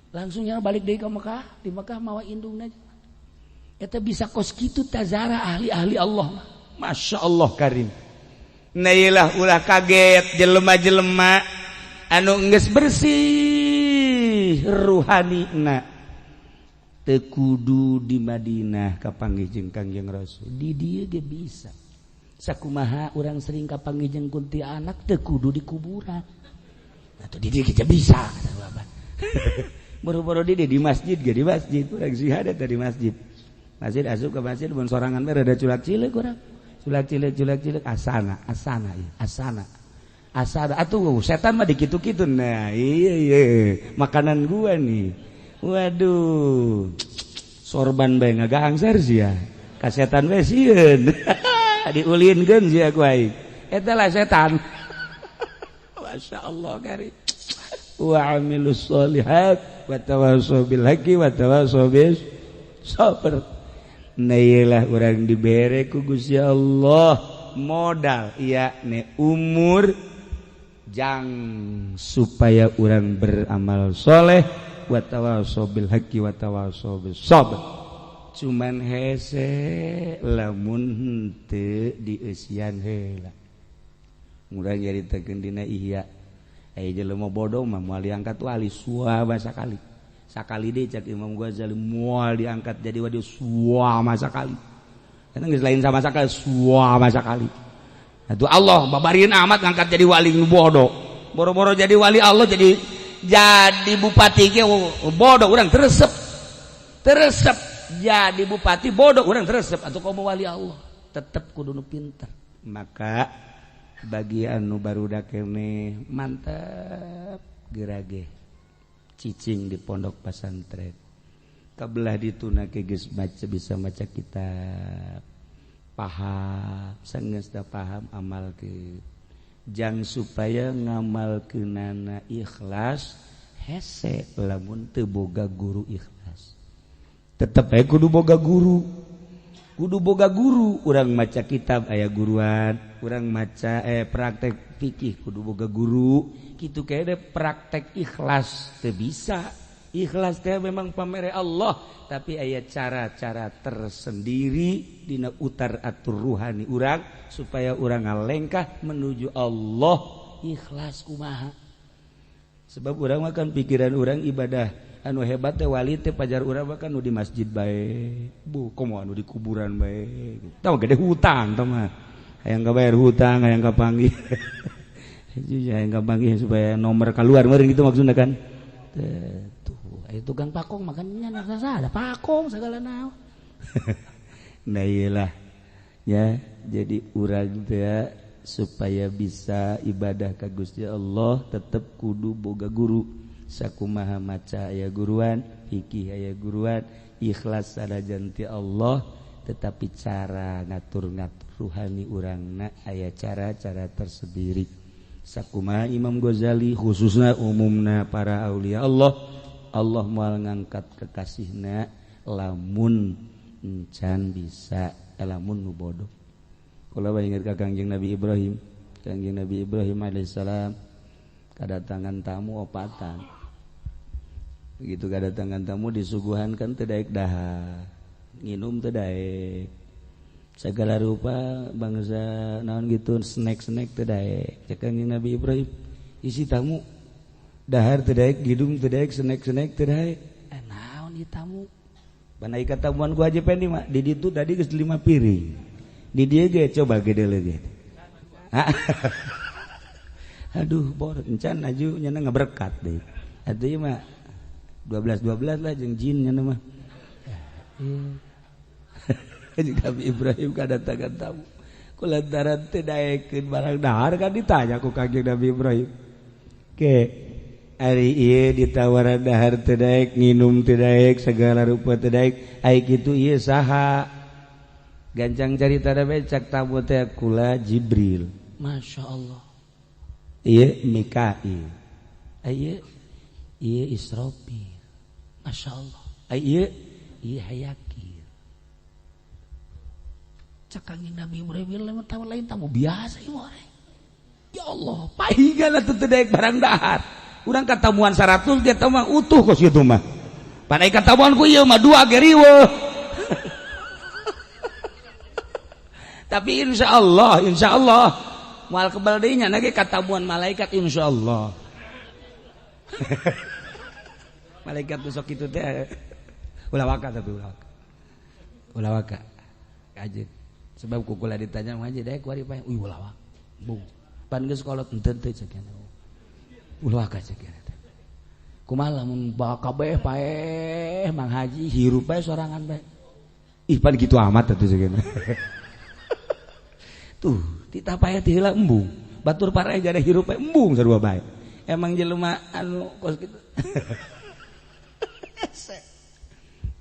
Langsungnya balik dari ke Mekah, di Mekah mawa indung aja. Eta bisa kos kitu tazara ahli-ahli Allah. Masya Allah karim. Nah, ulah kaget jelema-jelema anu geus bersih ruhani na. Teu kudu di Madinah kapanggih jeung Kangjeng Rasul, di dieu ge bisa. Sakumaha urang sering kapanggih jeung kuntilanak teu kudu di kuburan. Atuh di dieu ge bisa kata Bapak. Boro-boro di masjid ge, di masjid urang syahadat di masjid. Masjid asup ke masjid mun sorangan mah rada culak cileuk urang. Culak cileuk culak cileuk asana asana ieu asana. Asana atuh setan mah dikitu-kitu. Nah, iya iya makanan gua nih. Waduh. Sorban bae ngagangsar sia. Ka setan we sieun. Diulinkeun sia ku aing. Eta lah setan. Masya Allah kari. Wa amilus sholihat wa tawassaw bil haqqi wa tawassaw bis sabr. Nah iyalah urang dibere ku Gusti Allah modal yakni umur jang supaya urang beramal soleh wa tawassaw bil haqqi wa tawassaw bis sabr. Cuman hese lamun henteu dieusian heula. Urang nyaritakeun dina Ihya. Aya jelema bodoh mah moal diangkat wali suama sakali. Sakali deui cak Imam Ghazali moal diangkat jadi wali suama sakali. Eta geus lain sama sakali, suama sakali. Atuh Allah babarieun amat ngangkat jadi wali nu bodoh. Boro-boro jadi wali Allah jadi bupati ge bodoh urang teresep. Teresep jadi bupati bodoh urang teresep atuh komo wali Allah. Tetep kudu nu pinter. Maka bagi anu barudak keneh mantep gerage cicing di pondok pesantren kabelah dituna ke geus baca bisa maca kitab paham sanggeus da paham amal ke jang supaya ngamal keunana ikhlas hese lamun teu boga guru ikhlas tetep bae kudu boga guru. Kudu boga guru urang maca kitab aya guruan, urang maca praktek fikih kudu boga guru kitu kayaknya praktek ikhlas teu bisa. Ikhlas teh memang pamere Allah tapi aya cara-cara tersendiri dina utar atur ruhani urang supaya urang ngalengkah menuju Allah. Ikhlas kumaha? Sebab urang mah kan pikiran urang ibadah anu hebat teh wali teh pajar urang mah kan nu di masjid bae, bu komo anu di kuburan bae. Tah gede hutang tah mah. Hayang kabayar hutang, hayang kapanggih. Hayang kapanggih supaya nomor keluar meureun gitu maksudna kan. Tuh, aya tukang pakong makannya ada pakong segala naon. Nah iyalah ya, jadi urang teh supaya bisa ibadah ka Gusti Allah tetep kudu boga guru. Sakumaha maca aya guruan, fikih aya guruan, ikhlas sanajan ti Allah tetapi cara ngatur-ngatur ruhani urangna aya cara-cara tersendiri. Sakumaha Imam Ghazali khususna umumna para aulia Allah, Allah moal ngangkat kekasihna lamun encan bisa lamun nu bodoh. Kula ingat ka Kangjeng Nabi Ibrahim. Kangjeng Nabi Ibrahim alaihissalam kedatangan tamu opatan. Begitu kedatangan tamu disuguhan kan teu daek dahar, nginum teu daek. Segala rupa bangsa naon gitu snack-snack teu daek. Cek Kangjeng Nabi Ibrahim, isi tamu dahar teu daek, gidung teu daek, snack-snack teu daek. Naon ieu tamu? Panai katamuan ku Haji Pendi mah di ditu tadi geus 5 piring. Di dieu ge coba gede leuge. Aduh, bor encan aju nya ngaberkat deui. Atuh ieu mah 12 12 lah jeung jin nya mah. Nabi Ibrahim kadatangan tamu. Kulantaran teu daekeun barang dahar kan ditanya ku Kangjeng Nabi Ibrahim. Ke ari ieu ditawaran dahar teu daek, nginum teu daek, segala rupa teu daek, ai kitu ieu saha? Gancang carita da bae cak tamu teh kula Jibril. Masya Allah. Ieu Mikail. Ieu ieu Israfil. Masya Allah. Ieu ieu Hayakir. Cak Kangjeng Nabi Ibrahim tamu lain tamu biasa ieu orang. Ya Allah, pahingan atuh teu daek barang dahar. Urang katamuan 100 dia mah utuh kos kitu mah. Panai katamuan ku ieu mah 2 ge riweuh. Tapi insyaallah moal kebal deui nya ge katamuan malaikat insyaallah. Malaikat besok itu teh Ulah waka tapi ulah waka. Ulah waka. Kajeun. Sebab ku kula ditanya mah haji daek kuari paeh. Uy ulah waka. Bung. Pan geus kolot henteu teu cek ulah waka cek. Kumaha lamun kabeh paeh Mang Haji hirup bae sorangan bae. Ih pan kitu amat atuh cek. Tuh, titah paeh teh heula embung. Batur pareh jadi hirup bae embung sarua bae. Emang jelema anu kos kitu.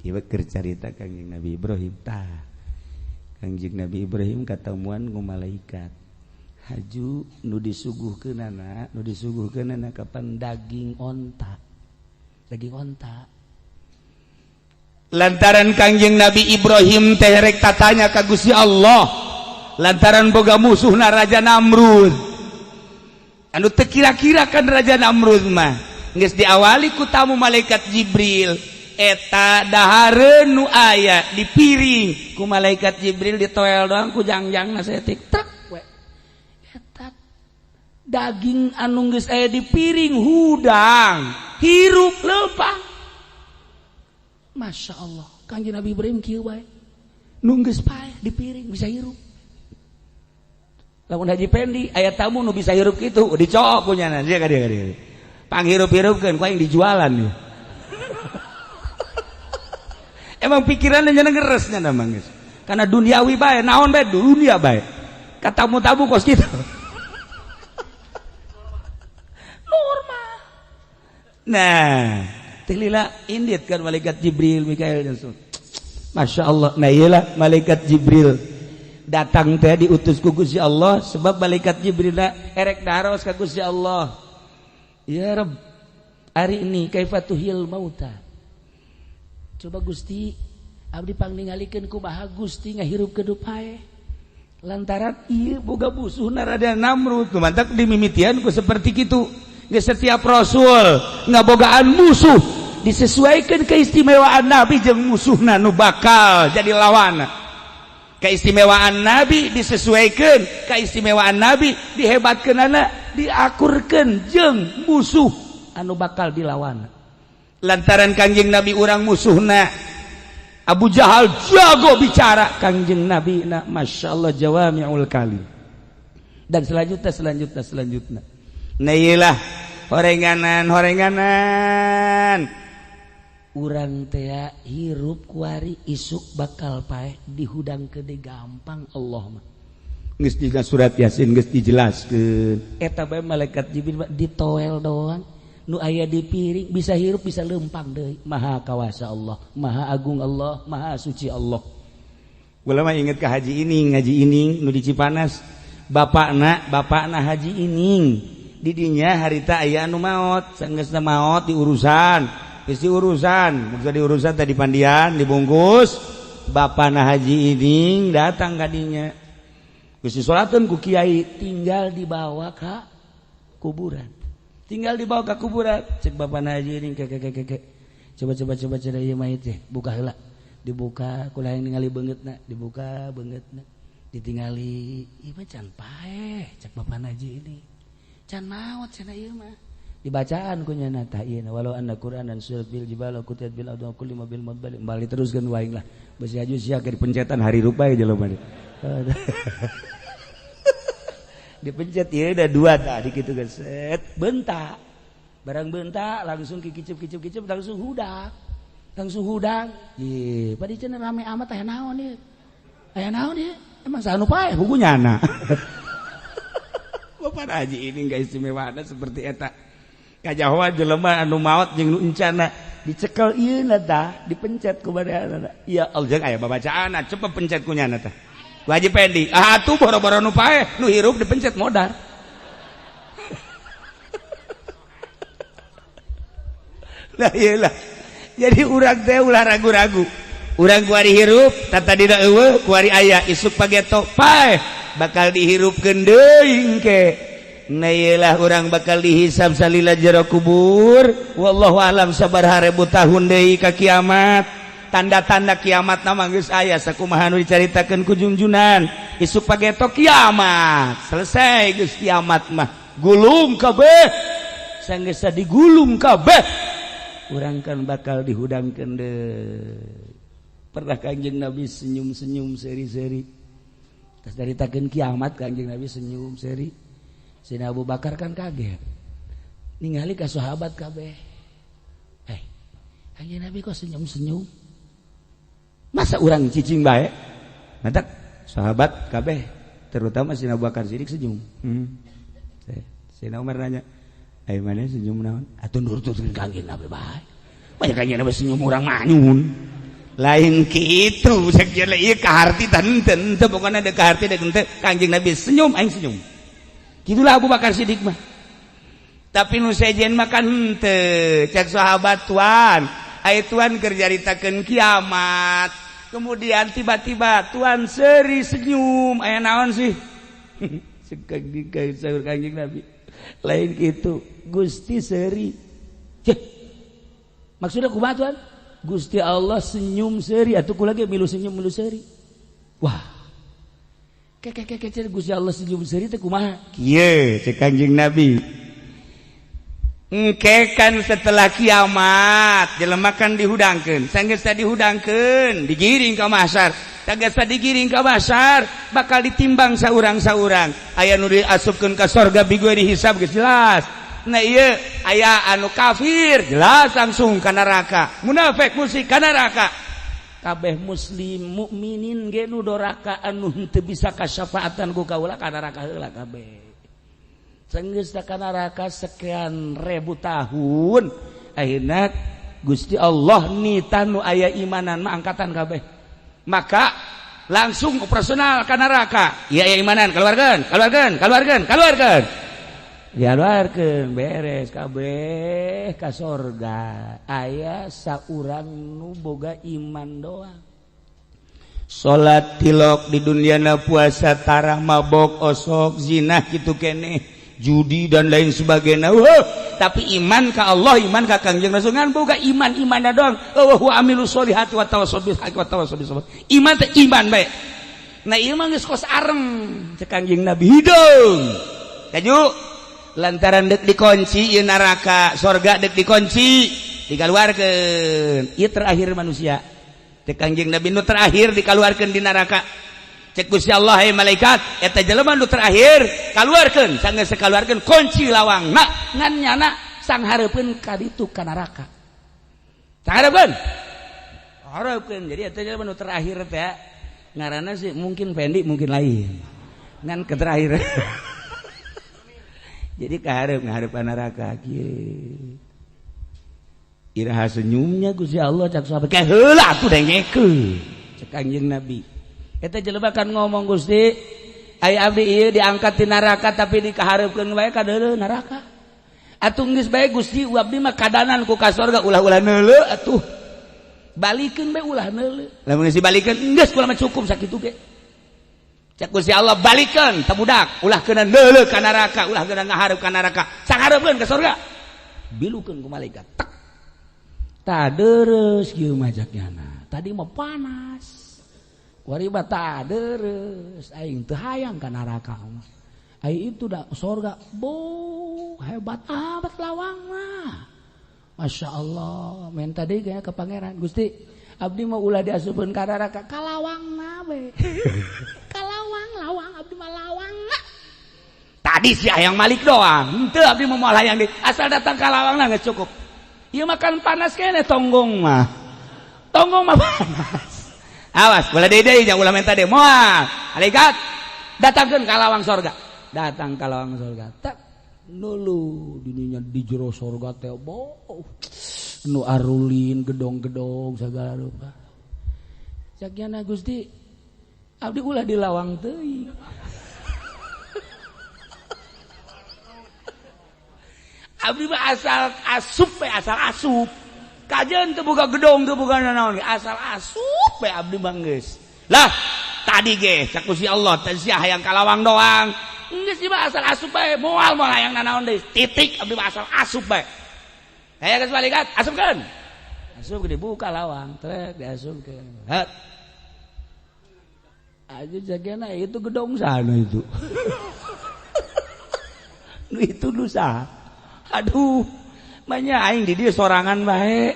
Ieu keur carita Kangjeng Nabi Ibrahim tah. Kangjeng Nabi Ibrahim katamuan ku malaikat. Haju nu disuguhkeunana, nu disuguhkeunana kapan daging onta. Daging onta. Lantaran Kangjeng Nabi Ibrahim teh rek tatanya ka Gusti Allah. Lantaran boga musuhna Raja Namrud. Anu teu kira-kira kan Raja Namrud mah. Geus diawali ku tamu malaikat Jibril. Eta dahareun nu aya di piring ku malaikat Jibril ditoel doang ku jangjangna saeutik trek we. Eta daging anu geus aya di piring hudang hirup leumpang. Masya Allah, Kangjeng Nabi Ibrahim kieu bae. Nu geus paeh di piring bisa hirup. Lamun Haji Pendi aya tamu nu bisa hirup kitu dicok ku nyana sia ka dieu ka dieu. Panghirup-hirupkeun ku aing dijualan ieu. Emang pikirannya nyana ngeres nyana mah geus. Karena duniawi bae, naon bae dunia bae. Ka tamu-tamu kos kitu. Normal. Nah, teh lila indit kan malaikat Jibril, Mikael dan so. Masya Allah. Nah iyalah malaikat Jibril datang teh diutus ku Gusti Allah sebab malaikat Jibril erek daros ka Gusti Allah. Ya Rabb, hari ini kaifa tuhil mauta. Coba Gusti abdi pangningalikeun kumaha Gusti ngahirupkeun nu paeh. Lantaran ieu boga musuhna Raja Namrud, nu mantak dimimitian ku seperti kitu. Geus setiap rasul ngabogaan musuh disesuaikan keistimewaan Nabi jeung musuhna nu bakal jadi lawan. Keistimewaan Nabi disesuaikan, keistimewaan Nabi dihebatkeunana, diakurkeun jeung musuh anu bakal dilawan. Lantaran Kangjeng Nabi urang musuhna Abu Jahal jago bicara, Kangjeng Nabi na Masya Allah jawami'ul kalim. Dan selanjutnya selanjutnya selanjutnya. Nah iyalah horenganan horenganan urang tea hirup kuari isuk bakal paeh dihudang ke gampang Allah mah. Geus dina surat Yasin geus dijelaskeun. Eta bae malaikat Jibril ditoel doang nu aya di piring bisa hirup bisa lempang deui. Maha kawasa Allah, maha agung Allah, maha suci Allah. Gua mah inget ke Haji Ining, Haji Ining nu di Cipanas. Bapakna Haji Ining. Didinya harita aya anu maot, sanggeusna maot diurusan. Geus diurusan, geus diurusan tadi pandian dibungkus. Bapakna Haji Ining datang ka dinya. Geus disolatkeun ku kiai, tinggal dibawa ka kuburan. Tinggal dibawa ke kuburan. Cek bapakna Haji Ining ke ke. Coba coba coba cenah ieu mayit teh, buka heula. Dibuka kula yang ningali beungeutna, dibuka beungeutna. Ditingali, ieu mah can paeh, cek bapakna Haji ini. Can maot cenah ieu mah. Dibacaan ku nya tah ieu walau anna Qur'anan surat bil jibal kutiat bil adu kulli ma bil madbal bali teruskeun waing lah. Besi aju sia ke dipencetan hari rupa jelema. Dipencet ieu da dua tah di kitu geus set bentak. Barang bentak langsung kicip-kicip-kicip langsung hudang. Langsung hudang. Ye, padi cenah rame amat aya naon ieu? Aya naon ieu? Emang saha nu paeh buku nyana. Bapak Haji ini enggak istimewa seperti eta. Kajahoan jelema anu maot jeung nu encana dicekel ieu na tah dipencet ku badeana. Ya Allah jeung aya babacaanna cepet pencet ku nyana tah. Wajib Pendi. Ah atuh boro-boro nu paeh, nu hirup dipencet modar. Lah iyalah. Jadi urang teh ulah ragu-ragu. Urang kuari hirup, tata dina eueuh, kuari aya isuk pageto paeh bakal dihirupkeun deui engke. Nah iyalah urang bakal dihisab salila jero kubur. Wallahu alam sabaraha ribu tahun deui ka kiamat. Tanda-tanda kiamat nama geus aya sakumaha nu dicaritakeun ku junjunan. Isuk pageto kiamat. Selesai geus kiamat mah. Gulung kabeh. Sanggeus digulung kabeh. Urang kan bakal dihudangkeun deui. Pernah Kangjeng Nabi senyum-senyum seri-seri. Tas daritakeun kiamat Kangjeng Nabi senyum seri. Sayyidina Abu Bakar kan kaget. Ningali ka sahabat kabeh. Kangjeng Nabi kok senyum-senyum? Masa urang cicing bae? Matak sahabat kabeh terutama Sayyidina Abu Bakar Siddiq senyum. Sayyidina Umar nanya, "Ai maneh senyum naon?" Atuh nurutkeun Kangjeng Nabi bae. Banyak Kangjeng Nabi senyum urang manyun. Lain kitu sakieu ieu kaharti teu teu pokona deuk kaharti deuk henteu Kangjeng Nabi senyum aing senyum. Kitulah Abu Bakar Siddiq mah. Tapi nu sejen mah kan henteu, cek sahabat tuan, ai tuan keur nyaritakeun kiamat. Kemudian tiba-tiba tuan seri senyum, aya naon sih? Saur Kangjeng Nabi. Lain kitu, Gusti seri. Cek. Maksudnya kumaha tuan? Gusti Allah senyum seri atuh kula ge milu senyum milu seri. Wah. Keke Gusti Allah senyum seri teh kumaha? Kieu cek Kangjeng Nabi. Engke kan setelah kiamat jelema kan dihudangkeun. Sanggeus dihudangkeun, digiring ka mahsyar. Sanggeus digiring ka mahsyar, bakal ditimbang saurang-saurang. Aya nu diasupkeun ka sorga bigoe dihisab geus jelas. Nah ieu aya anu kafir jelas langsung ka neraka. Munafik musyrik ka neraka. Kabeh muslim mukminin ge nu doraka anu henteu bisa kasyafaatan ku kaula ka neraka heula kabeh. Sanggeus ka neraka sekian ribu tahun akhirna Gusti Allah nita nu aya imanan mah angkatan kabeh. Maka langsung operasional ka neraka. Ieu aya imanan keluarkeun, keluarkeun, keluarkeun, keluarkeun. Dialuarkeun beres kabeh ka sorga. Aya saurang nu boga iman doang. Salat tilok di duniana puasa tarah mabok osok zina kitu keneh judi dan lain sebagainya. Tapi iman ka Allah, iman ka Kangjeng Rasul ngan boga iman imanna doang. Wa amilu sholihati wa tawassaw bil haqqi wa tawassaw bis sabr. Iman teh iman bae. Nah ieu mah geus kos areng cek Kangjeng Nabi hidung. Kaju lantaran dek dikunci ieu neraka, sorga dek dikunci, dikaluarkeun. Ieu terakhir manusia. Cek Kangjeng Nabi nu terakhir dikaluarkeun di neraka. Cek Gusti Allah, hey malaikat, eta jelema nu terakhir kaluarkeun, sanggeus sakaluarkeun kunci lawang. Nah, ngan nyana sanghareupeun ka ditu ka neraka. Sanghareupeun. Hareupeun. Jadi eta jelema nu terakhir teh ngaranna sih mungkin Fendi mungkin lain. Ngan ke terakhir. Jadi kaharep ngaharep neraka kieu. Iraha senyumnya Gusti Allah cak sahabat kayak heula atuh dengekeun. Cek Kangjeng Nabi. Eta jelema kan ngomong Gusti, ai abdi ieu diangkat di neraka tapi dikahareupeun bae ka deuleu neraka. Atuh geus bae Gusti abdi mah kadanan ku ka sorga ulah-ulah neuleu atuh. Balikeun bae ulah neuleu. Lamun geus dibalikeun geus kula mah cukup sakitu ge. Cek Gusti Allah balikeun ta budak, ulah keuna neuleu ka neraka, ulah keuna ngahareup ka neraka. Sanghareupeun ka sorga. Bilukeun ku malaikat. Tek. Tah dereus kieu mah nyana. Tadi mah panas. Wari mah tah dereus aing teu hayang ka neraka mah. Ai itu dah sorga, bo hebat amat lawang mah. Masya Allah, minta deui kayaknya ke pangeran. Gusti, abdi mau ulah diasupkeun ka neraka, ka lawangna we. Ka lawang, lawang abdi mah lawang. Tadi si hayang malik doang. Henteu abdi mah moal hayang deui. Asal datang ka lawangna geus cukup. Ieu makan panas keneh tonggong mah. Tonggong mah panas. Awas, bola deui deui jangan ulah minta deui. Moal. Malaikat datangkeun ka lawang sorga. Datang ka lawang sorga. Tak nulu dininya di jero sorga teh bo. Nu arulin gedong-gedong segala rupa. Cak nyana Gusti, abdi ulah di lawang teuing. Abdi mah asal asup we, asal asup. Kajeun teu boga gedong teu boga nanaon, asal asup we abdi mah geus. Lah, tadi ge cak Gusti Allah teh sia hayang ka lawang doang. Geus mah asal asup bae, moal moal hayang nanaon deui. Titik abdi mah asal asup bae. Aya geus malaikat, asupkeun. Asup dibuka lawang, trek diasupkeun. Hat. Aja jagana itu gedong sana itu. Nu itu dosa. Aduh, Banyak aing di dieu sorangan bae.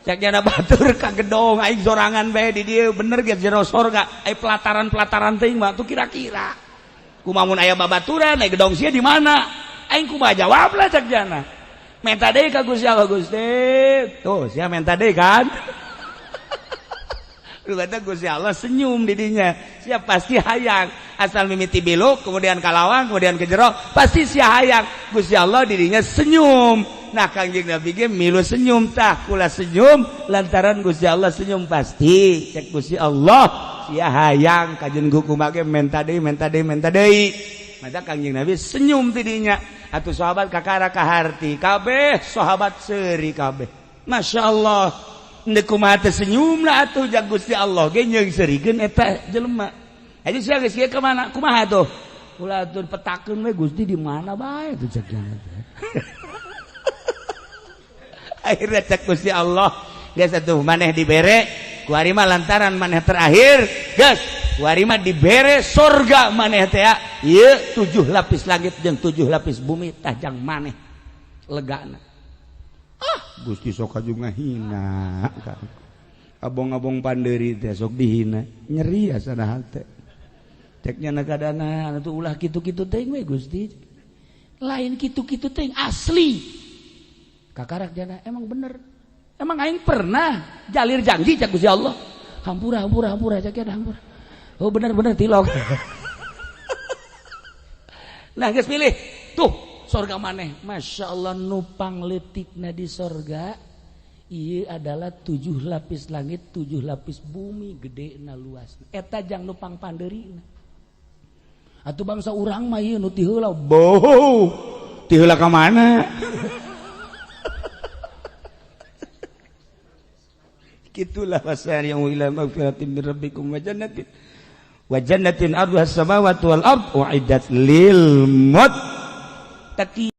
Cek jana batur ka gedong aing sorangan bae di dieu bener ge jero sorga. Ai pelataran-pelataran teuing mah tuh kira-kira. Kumaha mun aya babaturan ai gedong sia di mana? Aing kumaha jawab lah cek jana. Menta deui ka Gusti Allah, Gusti. Tuh sia menta deui kan. Rupanya Gusti Allah senyum didinya. Sia pasti hayang. Asal mimiti biluk, kemudian kalawang, kemudian ke jero, pasti sia hayang. Gusti Allah didinya senyum. Nah Kangjeng Nabi ge milu senyum tah, kula senyum lantaran Gusti Allah senyum pasti. Cek Gusti Allah sia hayang kajen kumaha ge menta deui, menta deui, menta deui. Maka Kangjeng Nabi senyum tidinya. Atuh sahabat kakara kaharti kabeh sahabat seuri kabeh. Masya Allah. Ndek kumaha teh senyum lah atuh jag Gusti Allah ge nyeung seurikeun eta jelema. Aja sia geus kieu ka mana? Kumaha tuh? Ulah atuh petakeun we Gusti di mana bae tuh cek jana teh. Akhirnya cek Gusti Allah geus atuh maneh dibere ku ari mah lantaran maneh terakhir geus ku ari mah dibere sorga maneh teh ieu 7 lapis langit jeung 7 lapis bumi tah jang maneh legana. Ah Gusti sok aju ngahina abong-abong panderi teh sok dihina nyeri asana hate ceknya nakadana atuh ulah kitu-kitu teh we Gusti lain kitu-kitu teh asli kakarak jana emang bener emang aing pernah jalir janji cek Gusti Allah hampura hampura hampura cek hampura oh bener-bener tilok. Nah geus pilih tuh sorga maneh Masya Allah nupang leutikna di sorga ieu adalah 7 lapis langit 7 lapis bumi gede na luas eta jang nupang pandeurina atuh bangsa urang mah ieu nu ti heula boh ti heula ka mana. Kitulah wasari'u ila magfiratin min rabbikum wa jannatin arduha as-samawati wal ard uiddat lil muttaqin.